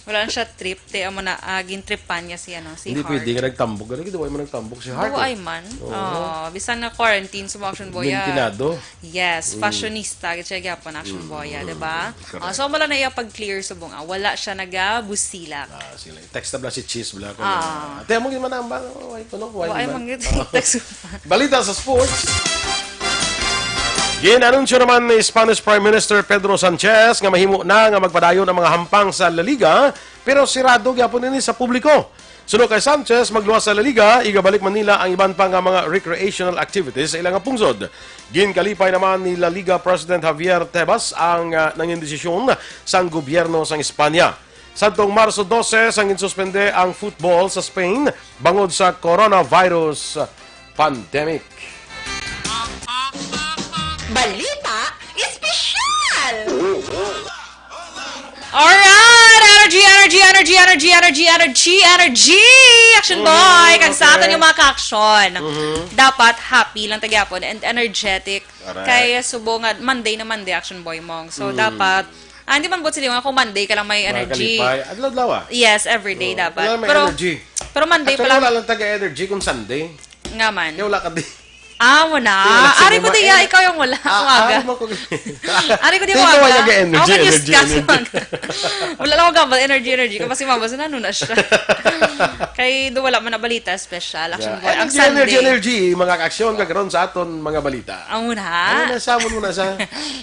Wala lang siya trip, ti amo na, ah, gintripan niya si, ano, si Hindi Heart. Pwede nga nagtambok. Gani, gid, wala man nagtambok si Heart, Buhay eh. man. Oo. Oh, bisan na quarantine, sa mga Action Boy, ah. Mintinado. Yes, Mm. fashionista, gid siya gyapon, Action Mm, Boy, ah, mm, di ba? Correct. Ah, so, wala na iya pag-clear subong, ah, wala siya nagabusilak. Ah, sila. Text na bala si Cheese bala ko Ah. na. Ate, amo gid man ang ba? Why ko, no? Why Why man? man gid? Ah. Text. Balita sa sports. Gin-anunsyo naman ni Spanish Prime Minister Pedro Sanchez nga mahimo na nga magpadayon ang mga hampang sa La Liga, pero sirado gyapon ini sa publiko. Suno kay Sanchez, magluwas sa La Liga, igabalik man nila ang iban pa nga mga recreational activities sa ilang pungsod. Ginkalipay naman ni La Liga President Javier Tebas ang, ah, nangin desisyon sang gobyerno sang Espanya. Sadtong Marso dose, sang ginsuspende ang football sa Spain bangod sa coronavirus Pandemic. Balita Espesyal! Alright! Energy, energy, energy, energy, energy, energy, energy! Action boy! Kag sa aton yung mga ka-action, dapat happy lang ta gyapon and energetic. Correct. Kay subong nga Monday na Monday, action boy mong. So, dapat, ah, hindi man buot sila nga kung Monday ka lang may energy. Makalipay. Adlaw-adlaw, ah. Yes, everyday dapat. Wala may energy. Pero Monday pa lang. Wala lang taga-energy kung Sunday. Nga man. Kaya wala ka di. Ah, mo na. Ari ko diya, ikaw yung wala. Ah, umaga. Ari ko diya, umaga. Ako ka-discuss, energy, energy. Wala lang ako gabal, energy, energy. Kapag si Mama, sa nano na siya. Kay do wala man na balita special. Action boy. Ang Sunday. Energy, energy, mga ka-action, kagkaron sa aton mga balita. Amo na. Ano na, sabon mo na sa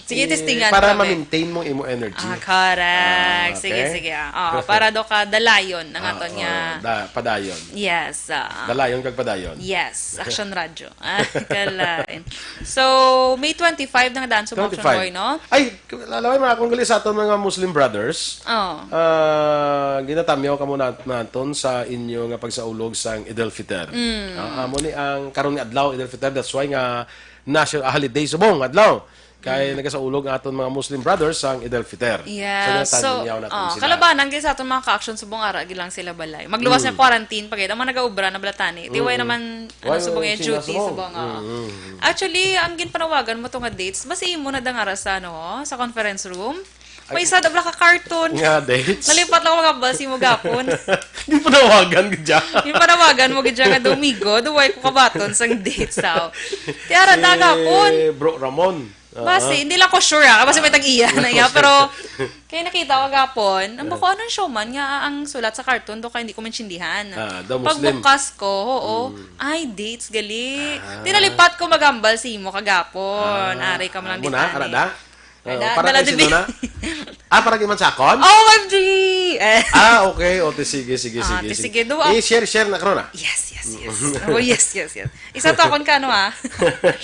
Sige, testingan para ma-maintain mong imo energy. Ah, correct. Sige, sige. Ah, para do ka dalayon ang aton nga. Padayon. Yes. Dalayon kag padayon. Yes, Action Radio. Ah, kalain. So, May twenty-five na nga daan sa mga Action Boy, no? Ay, lalaway, mga kongole sa aton mga Muslim brothers. Oh. Ah, ginatamyaw kamo nat-, naton sa inyo nga pagsaulog sang Eid al-Fitr. Ah, amo ni ang karon nga adlaw, Eid al-Fitr. That's why nga national holiday subong adlaw. Kay nagasaulog ang aton mga Muslim brothers sang Eid al-Fitr. Yeah, so, natanyaw naton sila. Kalabanan kay sa aton mga ka-action subong ara gilang sila balay. Magluwas nga quarantine pa gid ang mga nagaobra na balatani. Ti way naman, ano, subong yung duty subong, oo. Actually, ang ginpanawagan mo to nga dates, basi imo na dangara sa, ano, sa conference room. May isa dabla ka karton. Nga dates? Nalipat lang mga basi mo gapon. Di panawagan gid siya. Yung panawagan mo gid siya nga Domingo, duway ko kabaton sang dates, aw. Ti ara na gapon. Si Bro Ramon. Basi, hindi lang ko sure, ah. Basi may tag-iya na iya, pero kaya nakita ko gapon, ang bako anong showman nga ang sulat sa karton do kay hindi ko maintindihan. Ah, daw Muslim. Pagbukas ko, oo. Ay, dates, gali. Ah. Tinalipat ko magambal sa imo kagapon. Ah, ari ka man lang amo na, ditani. Ara da? Ara da, para dala kay dibi. Sino na? Ah, para kay man sa akon? O M G! Eh. Ah, okay. O, ti sige, sige, sige, sige. Sige, do. Eh, share, share na karon, ah. Yes, yes, yes. Oh, yes, yes, yes. Isa to akon ka, ano, ha?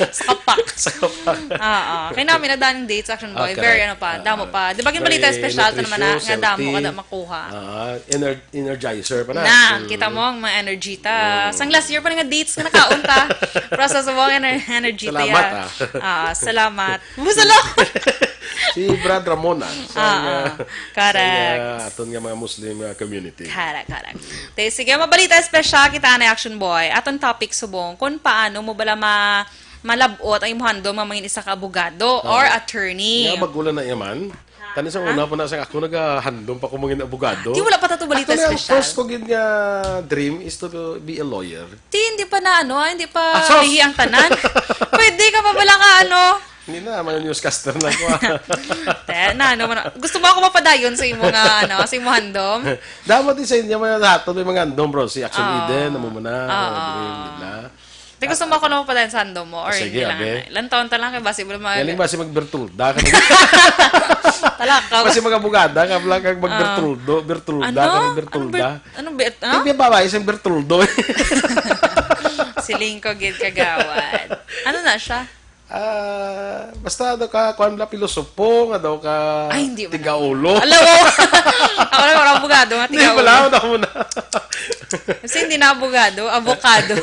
Sa kapak. Sa kapak. Oo. Kay namin na daning dates, Action Boy. Very, ano pa, damo pa. Di ba, ginbalita special to naman na, nga damo ka na makuha. Ah, ener-, energizer pa na. Na, kita mo ang mga energy ta. Sang last year pa na nga dates nga nakaon ta. Process mo ang ener-, energy ta. Salamat, ah. Ah, salamat. Salamat. Si Brad Ramon, ah. Sa, ah, correct. Sa aton nga mga Muslim, ah, community. Correct, correct. Te, sige, mabalita special kita na Action Boy. Aton topic subong, kung paano mo bala ma-, malabot ang imo handom nga mangin isa ka abogado or attorney. Nga bagulan na yaman. Tani sa una pa na sa ako nagahandom pa ko mangin abogado. Di wala pa tato balita special. Ako na ang first ko gid nga dream is to be a lawyer. Ti, hindi pa na ano, ah, hindi pa lihi ang tanan. Pwede ka pa bala ka, ano? Hindi na, mga newscaster na ko, ah. Te, na, ano man, gusto mo ako mapadayon sa imo nga, ano, sa imo handom? Dapat di sa inyo, mga nato, may mga handom, bro. Si Action Eden, amo mo na. Oo. Di, gusto mo ako na mapadayon sa handom mo, or hindi lang, abi. Ilang taon ta lang, kay basi mo naman. Galing basi mag-Bertulda ka na. Talakaw. Basi mag-abogada ka, bala kag mag-Bertuldo, Bertulda ka na, Bertulda. Anong Bert-, ano? Hindi, babae, isang Bertuldo. Siling ko gid, kagawad. Ano na siya? Ah, basta daw ka, kuwan bala, pilosopo, nga daw ka tigaulo. Ay, hindi man. Alam mo, ako lang, wala abogado nga tigaulo. Hindi, wala, wala mo na. Kasi hindi na abogado, avocado.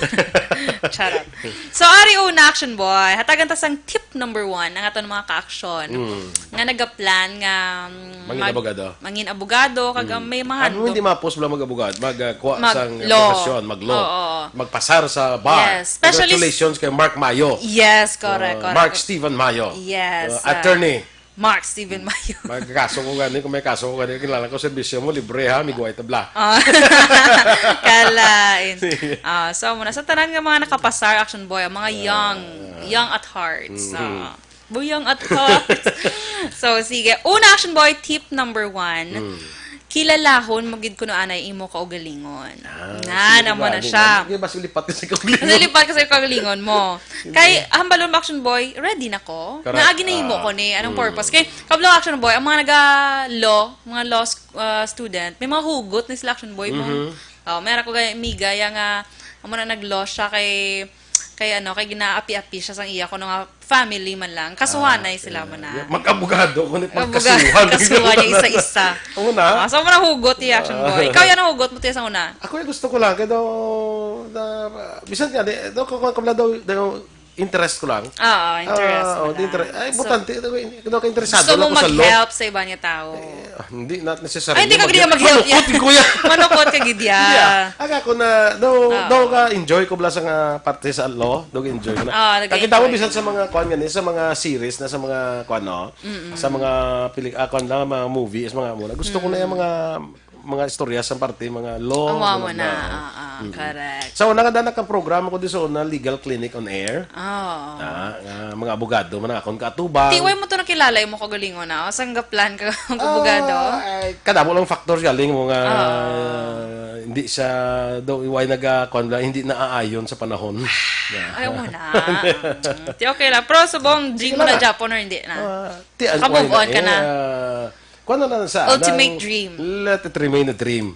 Charot. So, ari una, Action Boy, hatagan ta sang tip number one, ang aton mga ka-action. Mm. Nga nagaplan nga, mm, mangin abogado. Mangin abogado, kag, mm, may mga handom. Ano hindi mapos bala mag-abogado, mag, ah, kuha sang profesyon, mag-law, oo, magpasar sa bar. Yes, especially congratulations kay Mark Mayo. Yes, correct, correct. Mark Steven Mayo. Yes, uh, attorney. Mark Steven Mayo. Magkaso ko gani, kung may kaso ko gani, kilala ko, serbisyo mo, libre ha, miguway tabla. Ah, kalain. Sige. Ah, so, muna sa tanan nga mga nakapasar, Action Boy, ang mga young, young at hearts. Mm-hmm. Ah. Buyang at heart. So, sige. Una, Action Boy, tip number one. Mm. Kilalahon mo gid kuno anay imo kaugalingon. Ah, na, sige, namo na siya. Sige, basi lipat ka sa kaugalingon. Basi lipat ka sa kaugalingon mo. Sige. Kay, hambalon mo, Action Boy, ready na ko. Correct. Naa, ginahimo ko ni. Anong purpose? Kay, kablo, Action Boy, ang mga naga-law, mga law sc-, ah, student, may mga hugot ni sila, Action Boy, mo. Mhm. Oh, meron ko kay amiga, ya nga, amo na nag-law siya kay, kay ano, kay ginaapi-api siya sang iya kuno nga family man lang. Kasuhanay sila mo na. Ah, okay. Mag-abogado, kundi magkasuhan. Kasuhan niya isa-isa. Una. Ah, so, muna hugot, iya, Action Boy. Ikaw, yan ang hugot mo, tiya, sa una. Ako, yung gusto ko lang, kaya daw, Na, bisan nga, di, daw, kung, kung, kung daw, daw, interest ko lang. Oo, interest Ah, mo oh, di lang. interest. Ay, So, butante, daw, in- daw ka interesado gusto mo lang ko sa law. mag-help sa iba niya tao. Ah, hindi, not necessarily. Ay, hindi ka gid mag-help, Manukot, yeah. kuya. Manukot ka gid, yeah. Yeah. Aga ko na, daw, Oo. daw ka enjoy ko bala sa nga parte sa law, daw enjoy ko na. Ah, nag-enjoy Nakita mo ka bisan sa na. mga kuan gani, sa mga series na sa mga kuan, no? Sa mga pili ah, kuan lang, mga movie, sa mga muna. Gusto ko na yung mga mga istorya sa parte, mga law. Ang mga mo na. mga- Ah, ah, correct. Sa una nga daan nakaprograma ko di sa una, Legal Clinic on Air. Oh. Ah, nga mga abogado man ang akon kaatubang. Tiway mo to nakilala mo kagalingon na. O, sang gaplan ka ang abogado. Ah, ay, kadamo lang factors galing mo nga Ah. hindi siya daw iway naga kuan lang, hindi naaayon sa panahon. Yeah. Ayaw mo na. Mm. Ti okay lang. Pero subong, di Sige mo na lang. Japon or hindi na. Ah, ti ang Naka-move kuan on ka na. Ah, kuan na lang sa Ultimate nang dream. Let it remain a dream.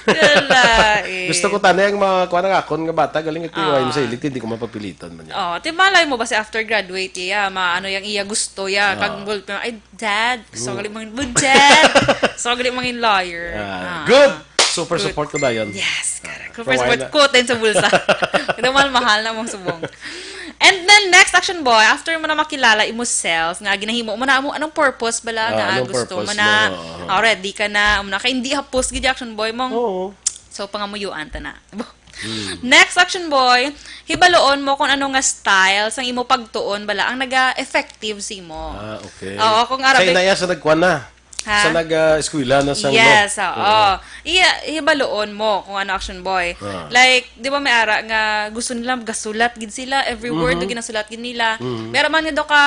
Wala eh. Gusto ko tani ang mga kuan nga akon nga bata galing iti Ah. Wayne sa ilit, hindi ko mapapilitan man niya. Oh, ti malay mo ba si after graduate iya, ma ano yang iya gusto ya, Ah. kag gulp ay dad, gusto ko gali mangin, oh, dad, gusto ko gali mangin lawyer. Ah, Ah. Good! Super Good. Support ko dayon. Yes, correct. So, First why word, not? Quote din sa bulsa. Ito mahal-mahal na mong subong. And then, next action boy, after mo na makilala imo self, nga ginahimo mo na mo, anong purpose bala Ah, nga anong gusto mo purpose na, mo? Oo. Ah, ready ka na, mo na, kay hindi hapos gid action boy mong, Oo. So, pangamuyuan ta na. Hmm. Next action boy, hibaloon mo kung ano nga style sang imo pagtuon bala ang naga-effective sa imo. Ah, okay. Oo, kung Sa Arabic. Inaya sa nagkuan na. Ha? Sa nag-eskwela na sa Yes, law. oo. Iya, hibaloon mo kung ano action boy. Ah. Like, di ba may ara nga gusto nila gasulat gid sila, every word Mhm. na ginasulat gid nila. Mhm. Pero man nga do ka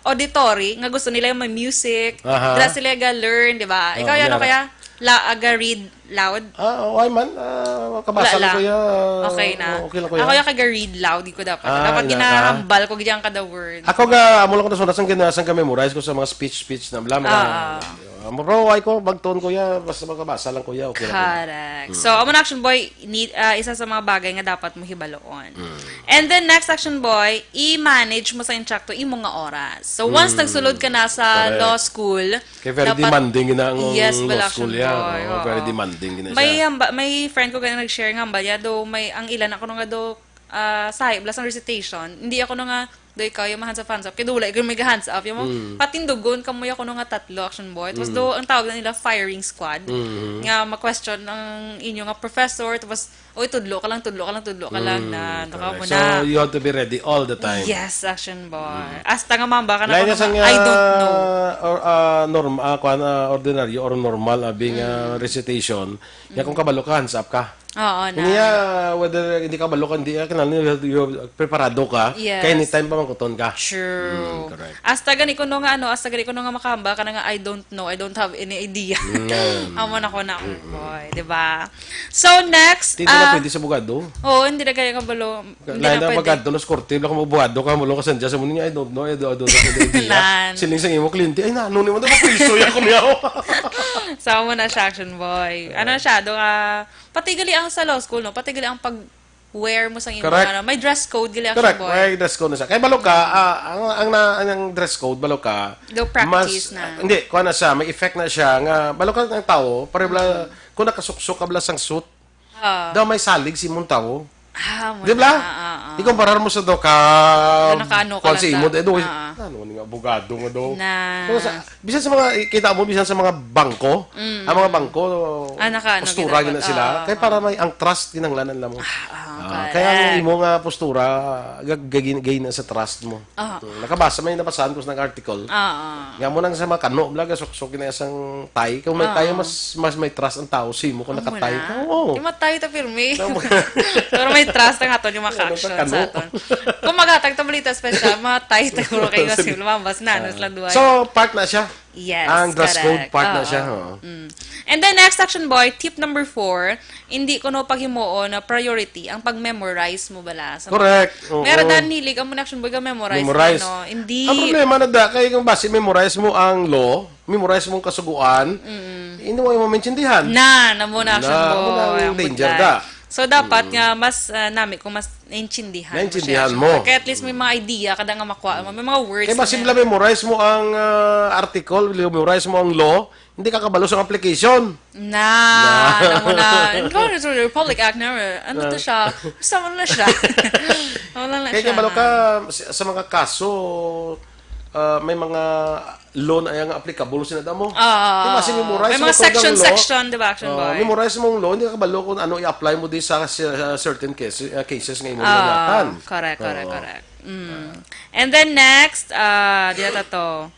auditory, nga gusto nila yung may music, Aha. dira sila ga-learn, di ba? Ikaw, Ah, ano may ara. Kaya? La, aga read loud? Ah, okay man. Ah, kabasa Wala lang lang. Kuya. Okay na. Okay lang Kuya. Ako yung kaga-read loud, di ko dapat. Ah, dapat ina ka. Ginahambal ko dyan kada word. Ako ga amo lang ko sa sulat sang gina sang ga-memorize ko sa mga speech speech na bla mga. Ah. Amo bro, ay ko bagton Kuya, basta makabasa lang Kuya, okay lang. Kuya. Correct. So, amo na action boy, need, ah, isa sa mga bagay nga dapat mo hibaloon. Mm. And then next action boy, i-manage mo sa insakto imo nga oras. So, once Mm. nagsulod ka na sa Correct. law school, Kay very dapat demanding gina ang Yes, law bala school action ya. boy, Oo, oo. very demanding gina May siya. hamba- may friend ko gani nag-share nga hambal ya do may ang ilan ako nga do ah, sahi bala sang recitation. Hindi ako nga do ikaw yung hands up hands up kay do wala ko may hands up yung mo Mm. patindugon kamo ako nga tatlo action boy. Tapos Mm. do ang tawag na nila firing squad Mhm. nga ma-question ang inyo nga professor tapos oy tudlo ka lang tudlo ka lang tudlo ka lang Mm, na naka mo correct. So na. you have to be ready all the time. Yes, action boy. Hasta nga mamba ka na Lain ko na sa nga, nga I don't know. Or, ah, norm, ah, kuan, ah, ordinaryo or normal abing ah, recitation. Nga kung kabalo ka, hands up ka. Oo na. Niya, whether hindi ka kabalo ka, hindi ka kinahanglan, you have, you have, preparado ka. Yes. Kaya anytime pamangkuton ka. True. Mm, correct. Hasta gani kuno nga ano, hasta gani kuno nga makahamba ka na nga I don't know, I don't have any idea. Mm. Amo na ko na, boy, di ba? So, next, Hindi na ah, pwede sa abogado. Oo, hindi na kaya kabalo. Hindi Lain na na pwede. Abogado, na korte, bla kung abogado ka, mulo ka sa dyan, sa muna niya, I don't know, I don't, I don't, I don't, I don't, Nan. Siling sa imo kliyente, ay, na, ano naman, dapat priso yan, kumiyaw. So, amo na siya, action boy. Ano siya, do nga, pati gali ang sa law school, no? Pati gali ang pag wear mo sa imo, Correct. Ano, may dress code gali, action Correct, boy. May dress code na siya. Kaya balo ka, ah, ang, ang, na, ang dress code, balo ka, Go practice na. Hindi, kuha na siya, may effect na siya, nga, balo ka ng tao, pare bala, kung nakasuksok ka bala sang suit, Ah. daw may salig si mong tao. Ah, mo Di ba? na, ah, ah. Ikumparar mo sa do ka, Ano ka, ano ka kuwan lang sa ta? imo, eh, do, Ah. Ano, nga abogado nga do. Na. Pero sa, bisan sa mga, kita mo, bisan sa mga bangko, Mm. ang mga bangko, Ah, naka, ano, postura ginagawa. gina sila. Ah, Kaya ah. Para may ang trust, kinahanglanan lang mo. Ah, Ah, correct. Kaya ang imo nga postura, gag- gagin- gain na sa trust mo. Ah. Mm, Nakabasa, may nabasaan ko sa nang article. Ah, ah. Nga mo nang sa mga kano, bla, gasuksok na isang tie. Kung may Ah. tie, mas mas may trust ang tao sa imo kung Amo naka-tie na. ka. Oo. Di matay ta pirmi. Tama. Pero may trust ang aton yung mga Ano, action kano? sa aton. Kung maghatag ta balita special, mga tie ta puro kayo kasi lumabas na, ano, sila duwa. So, part na siya. Yes, Ang dress correct. code, part na Oo. Siya. Oo. Mm. And then next action boy, tip number four, hindi ko no paghimuon na priority ang pag-memorize mo bala. Sa Correct. Oo. Meron dan hilig ang action boy ka memorize. Memorize. No? Hindi. Ang problema na da, kay kung basi memorize mo ang law, memorize mo ang kasuguan, hindi mo yung maintindihan. Na, na mo na action Na, boy. amo na ang Ang danger budlay. da. So, dapat Mm. nga mas, ah, nami kung mas naintindihan mo siya. Naintindihan mo. Kaya at least may mga idea ka na nga makuha mo. May mga words Kaya na mas simple, memorize mo ang, ah, article, memorize mo ang law, hindi ka kabalo sa application. Na, Na. alam mo na. Ano to, Republic Act na, ano to Na. siya? Basta mo na siya. Wala na Kaya siya. kabalo ka, sa, sa mga kaso, ah, may mga law na yang applicable sila damo. Ah, Di ba, si memorize may mo mga to section, ang law. section, di ba, Action Ah, Boy? memorize mo ang law, hindi ka kabalo kung ano i-apply mo di sa, sa certain cases, ah, cases nga imo Ah, nangatan. correct, correct, Oo. correct. Mm. And then next, ah, di na to.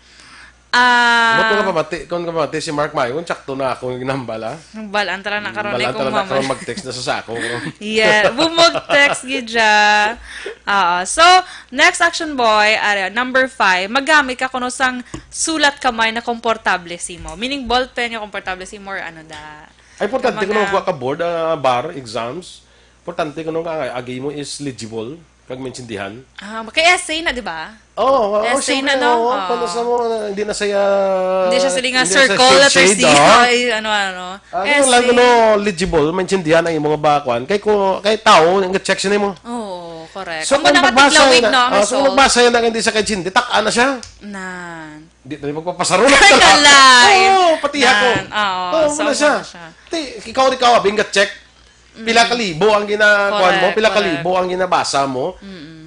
Ah, Mo to nga pamati, kung pamati si Mark Mayon, tsakto na ako yung nambala. Nambal, antara na karon, Nambal, eh, kung antara na mamay. karon, mag-text na sa sako. Yeah, bumog text gid siya. Oo. So, next Action Boy, are, number five, magamit ka kuno sang sulat kamay na komportable simo. Meaning ballpen nga komportable simo or ano da. Ay, importante Ang kuno mga magkuha ka board, ah, bar, exams. Importante kuno nga agi mo is legible, kag maintindihan. Ah, kay essay na, di ba? Oo, oo, Essay siyempre, na, no? oo, Oo. kung sa mo, ah, hindi na siya, Hindi siya sila nga hindi na siya circle, letter shade, C, oo. ay, ano, ano. Ah, Essay. Kailangan kuno legible, maintindihan ang imong bakuan. Kay ko, kay tao, ang check siya mo. Oo, correct. So, Ang kung muna magbasa katiglaw-ig, na, no, ang ah, so, kung result. magbasa na, hindi sa kay Chin, ditak na siya. Nan. Di na magpapasaro na Ay, talaga. kalay. Oo, pati ako. Nan, oo, Oo, so, muna siya. muna siya. Ti, ikaw, ikaw, abing check. Pila Mm. ka libo ang ginakuan mo, Correct, pila ka correct. libo ang ginabasa mo. Mm-mm.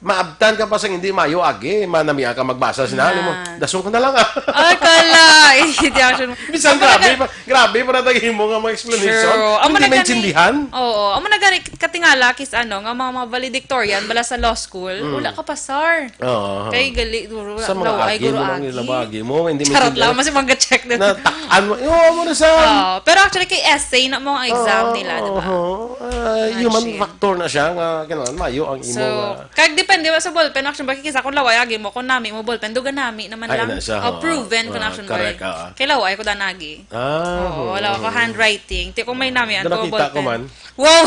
Maabtan ka pa sa hindi mayo agi, manamia ka magbasa sina, ano mo, Nan. "Dason ko na lang, ah." Ay, kalay. Hindi, actually. Bisan Amo na grabe ga- pa, grabe pa na tag himo nga mga explanation. True. Amo Hindi na gani, maintindihan. Oo. Amo na gani, katingala, kis ano, nga mga, mga valedictorian, bala sa law school, Mm. wala ka pasar. Oo. Kay gali, duro, Sa mga law, ay, agi guro mo lang agi. nila ba, agi mo, hindi Charot maintindihan. lang, mas mga check din. Natak-an mo. Oo, mo na sa Oo. Pero actually, kay essay na mo ang exam Oo, nila, di ba? oo. Ah, Imagine. human factor na siya nga, kinahanglan, mayo ang imo So, nga kag depende ba sa ballpen, action ba? Kisa kung laway, agi mo, kung nami mo ballpen, duga nami naman Ay, lang. na siya, Oh, oo. proven, kung Ah, action ba, correct, eh. oo. Kay laway ko danagi. Ah, Oo, wala oo. ko handwriting. Ti kung may nami, Doon ano, nakita ko ballpen. man. Wow!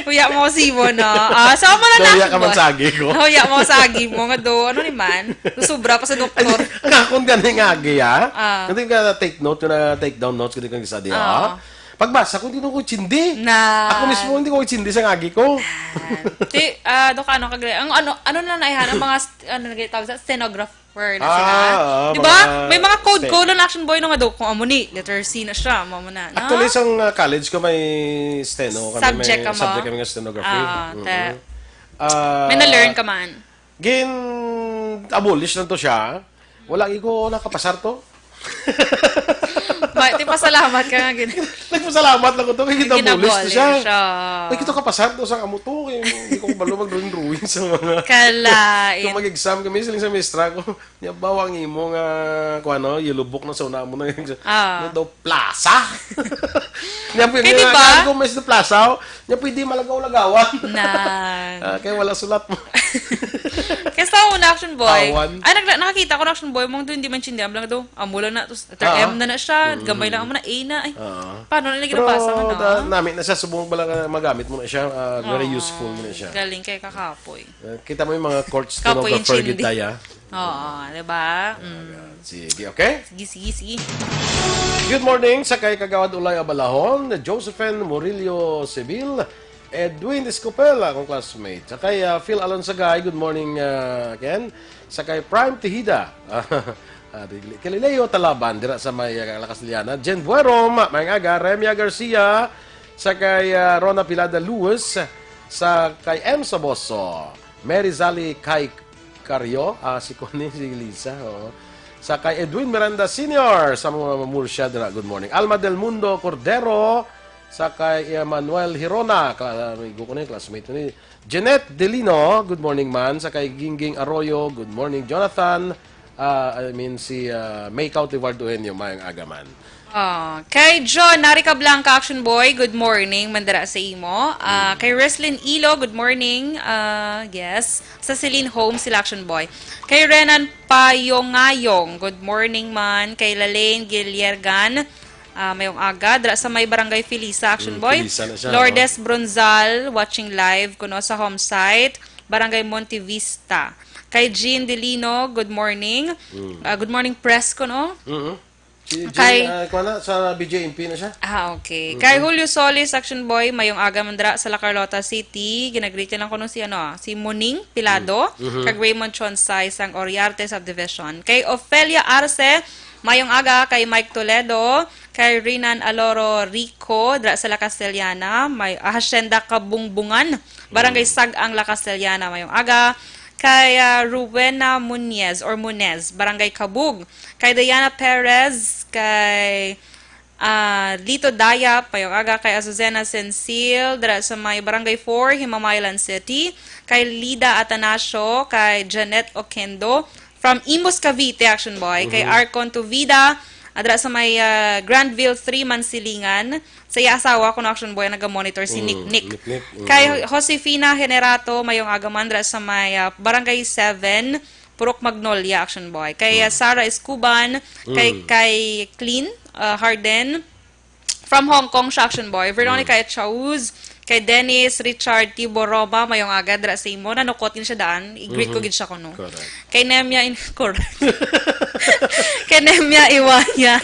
Huya mo si Ibo, no? Ah, so, amo na So, na, huya ka man boy. sa agi ko. Huya mo sa agi mo, nga do, ano ni man? Sobra pa sa doktor. Ay, ang akon gani nga agi, ah. Ah. Hindi ka take note, na take down notes, hindi ka sa diha, Ah. ah. Pagbasa ko, hindi ko intindi. Na. Ako mismo, hindi ko intindi sa agi ko. Ah. Ti, ah, do ka, ano, kagre-, ang ano, ano na naihan, ang mga st-, ano, nagtawag sa stenographer na Ah, sila. oo, Di ba? mga May mga code ste- ko, no, action boy, no, nga do, kung amo ni, letter C na siya, amo na, no? Actually, sa, uh, college ko, may steno kami, Subject may ka mo? subject kami nga stenography. Ah, Mm-mm. te. Ah, May na-learn ka man? Gin-abolish lang to siya. Wala gyud ko nakapasar to. Ba, ti pasalamat ka nga gini. Nagpasalamat lang ko to, kay gin-abolish to siya. Gin-abolish, oo. Ay, kita kapasar to sa amo to, kay hindi ko balo mag-drawing-drawing sa mga Kalain. Kung mag-exam kami, siling sa mistra ko, "Nya ba ang imo nga, kuwan, no, yellow book na sa una mo na yung, Ah. ano daw, plaza?" Nya, Kay nya, di ba? Kaya ko, "Miss the plaza, oh." Nya, pwede malagaw-lagawan. Nan. Ah, kaya wala sulat mo. Kaya sa una, action boy. Awan. Ay, nag-, nakakita ko na action boy, mong doon, hindi man chindihan lang daw. Amo lang na, tapos letter Ah. M na na siya, Mm. gamay lang, amo na, A na. Ay, Oo. paano na nila Pero, ginapasa ka na? da-, nami na siya, subong pala nga magamit mo na siya, ah, very Oo. useful mo na siya. Galing kay kakapoy. Eh, kita mo yung mga court Kapoy yung stenographer chindi. gitaya. Oo, di ba? Mm. Sige, okay? Sige, sige, sige. Good morning sa kay Kagawad Ulay Abalahon, Josephine Murillo Seville, Edwin Escopel, akong classmate. Sa kay, ah, Phil Alonsagay, good morning, ah, Ken. Sa kay Prime Tejeda, ah, di-, kay Leo Talaban, dira sa may, ah, La Castellana. Jen Buerom, maayong aga. Remia Garcia, sa kay, ah, Rona Pilada Lewis, sa kay M Saboso, Mary Zali, kay Cario, ah, si Connie, si Lisa, oo. Sa kay Edwin Miranda Senior, sa mga Murcia, dira, good morning. Alma Del Mundo Cordero, sa kay Emmanuel Hirona, kla-, amigo ko na yun, classmate ko ni Jeanette Delino, good morning, man. Sa kay Gingging Arroyo, good morning. Jonathan, ah, I mean, si, ah, May Cautivar Dueño, maayong aga, man. Ah, kay John Narica Blanca, Action Boy, good morning, mandara sa imo. Ah, Mm. kay Reslin Ilo, good morning. Ah, yes. Sa Celine Home, sila Action Boy. Kay Renan Payongayong, good morning man. Kay Lalaine Giliergan, ah, mayong aga. Dra sa may Barangay Felisa, Action Mm, Boy. Felisa na siya, Lourdes oh. Bronzal, watching live kuno sa home site, Barangay Monte Vista. Kay Jean Delino, good morning. Mm. Ah, good morning, Press kuno. Mm-hmm. Si Kay Jane, ah, kuwan na, sa B J M P na siya. Ah, okay. Mm-mm. Kay Julio Solis, Action Boy, mayong aga man dira sa La Carlota City. Ginagreet lang kuno si, ano, ah, si Muning Pilado, Mm-hmm. kag Raymond Chonsay sang Oriarte Subdivision. Kay Ofelia Arce, mayong aga. Kay Mike Toledo, kay Rinan Aloro Rico, dira sa La Castellana, may, ah, Hacienda Kabungbungan, Barangay Mm. Sag-ang, La Castellana, mayong aga. Kay, ah, Rowena Munez or Munez, Barangay Kabug. Kay Diana Perez, kay, ah, Lito Dayap, mayong aga. Kay Azucena Sensil, dira sa may Barangay four, Himamaylan City. Kay Lida Atanasio, kay Janet Oquendo, from Imus, Cavite, Action Boy. Kay Mhm. Arcon Tuvida, ah, dira sa may, ah, Granville three, Mansilingan. Sa iya asawa, kuno, Action Boy, ang naga-monitor, si Mm, Nick Nick. Nick Nick, mm. Kay Josefina Generato, mayong aga man, dira sa may, ah, Barangay seven, Purok Magnolia, Action Boy. Kay, ah, Mm. Sarah Escuban, kay, Mm. kay Clean, ah, Harden. From Hong Kong siya, Action Boy. Veronica Mm. Echauz, kay Dennis Richard Tibo Roma, mayong aga, dira sa imo. Nanukot gid siya daan. I-greet ko Mhm. gid siya kuno. Correct. Kay Nemia in-, correct. Kay Nemia Iwayan,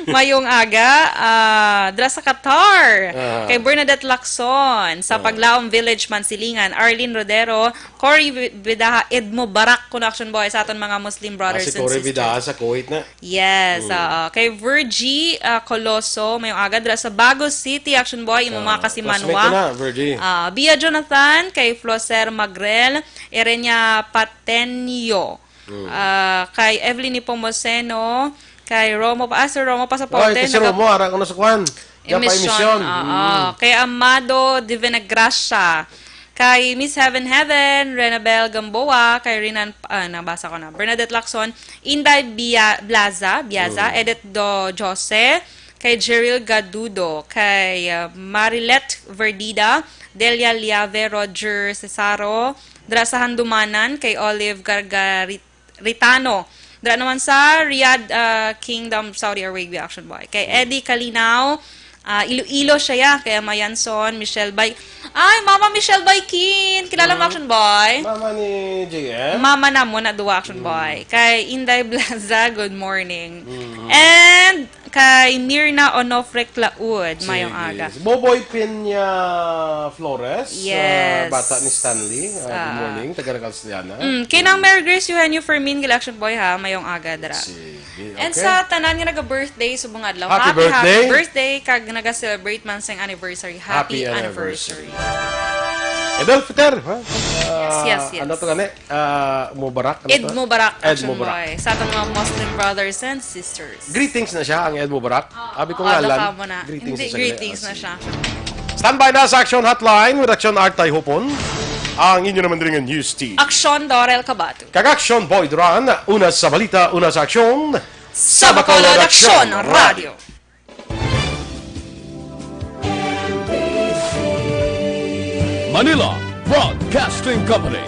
mayong aga, ah, dira sa Qatar. Ah. Kay Bernadette Lacson, sa Ah. Paglaom Village, Mansilingan. Arlene Rodero, Cory Vi-, Vidaha, Eid Mubarak kuno, Action Boy, sa aton mga Muslim Ah, brothers si and Cory sisters. Vidaha sa Kuwait na. Yes, Mm. oo. Kay Virgie, ah, Coloso, mayong aga, dira sa Bago City, Action Boy, imo Ah, mga kasimanwa. Classmate ko na, Virgie. Ah, Bia Jonathan, kay Floser Magrel, Erenia Patenio. Mm. Ah, kay Evelyn Nepomuceno, kay Romo pa, ah, si Romo pa sa Oy, kay si Pauten, naka- Romo, ara ko na sa kwan. Yan pa, Emission, emission. Oo. Mm. Kay Amado Divina Gracia, kay Miss Heaven Heaven, Renabel Gamboa, kay Rinan, ah, nabasa ko na. Bernadette Lacson, Inday Bia-, Blaza, Biaza, Mm. Edith Do Jose, kay Jeril Gadudo, kay, ah, Marilet Verdida, Delia Liave, Roger Cesaro, dira sa Handumanan, kay Olive Gargarit-, Ritano. Dira naman sa Riyadh, ah, Kingdom, Saudi Arabia, Action Boy. Kay Mm. Eddie Kalinaw, ah, Iloilo siya, ya. Kay Ama Yanson, Michelle Bay. Ay, Mama Michelle Baykin! Kilala mo, Mm. Action Boy? Mama ni J M? Mama na mo na duwa, Action Mm. Boy. Kay Inday Blaza, good morning. Mm. And kay Mirna Onofre Claud, mayong Sige. aga. Si Boboy Peña Flores, ah, Yes. bata ni Stanley. Ah, good Ah. morning, taga Castellana. Mm, kinang Mm. Merry Grace Eugenio Fermin, gila, Action Boy, ha, mayong aga dira. Sige, And okay. sa tanan nga naga-birthday subong adlaw, Happy happy, happy birthday. birthday, kag naga-celebrate man sang anniversary. Happy Happy anniversary. anniversary. Eid al-Fitr, ha? Yes, yes, Ah, yes. ano to gani? Ah, Mubarak, ano Eid to? Mubarak, Eid Action Mubarak. Boy. Sa aton mga Muslim brothers and sisters. Greetings na siya, ang Eid Mubarak. Oo, Abi ko oo, nga, baka Lan, mo na. greetings Hindi, na siya, greetings Lan. na siya. Standby na sa Action Hotline with Action Artay Hopon. Ang inyo naman diri nga news team. Action Dorel Cabato. Kag Action Boy Duran, una sa balita, una sa aksyon. Sa Bacolod Action Radio. Manila Broadcasting Company.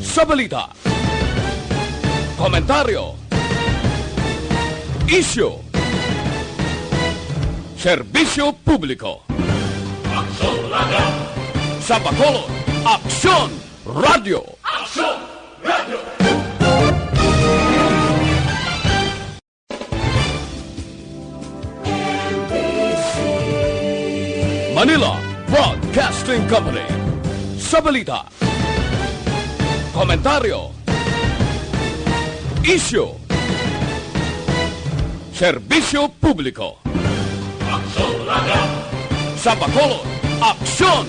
Sa balita, komentaryo, isyu, serbisyo publiko. Aksyon Radio. Sa Bacolod, Aksyon Radio. Aksyon Radio. Manila Broadcasting Company. Sa balita, komentaryo, isyu, serbisyo publiko. Aksyon Radio. Sa Bacolod, Aksyon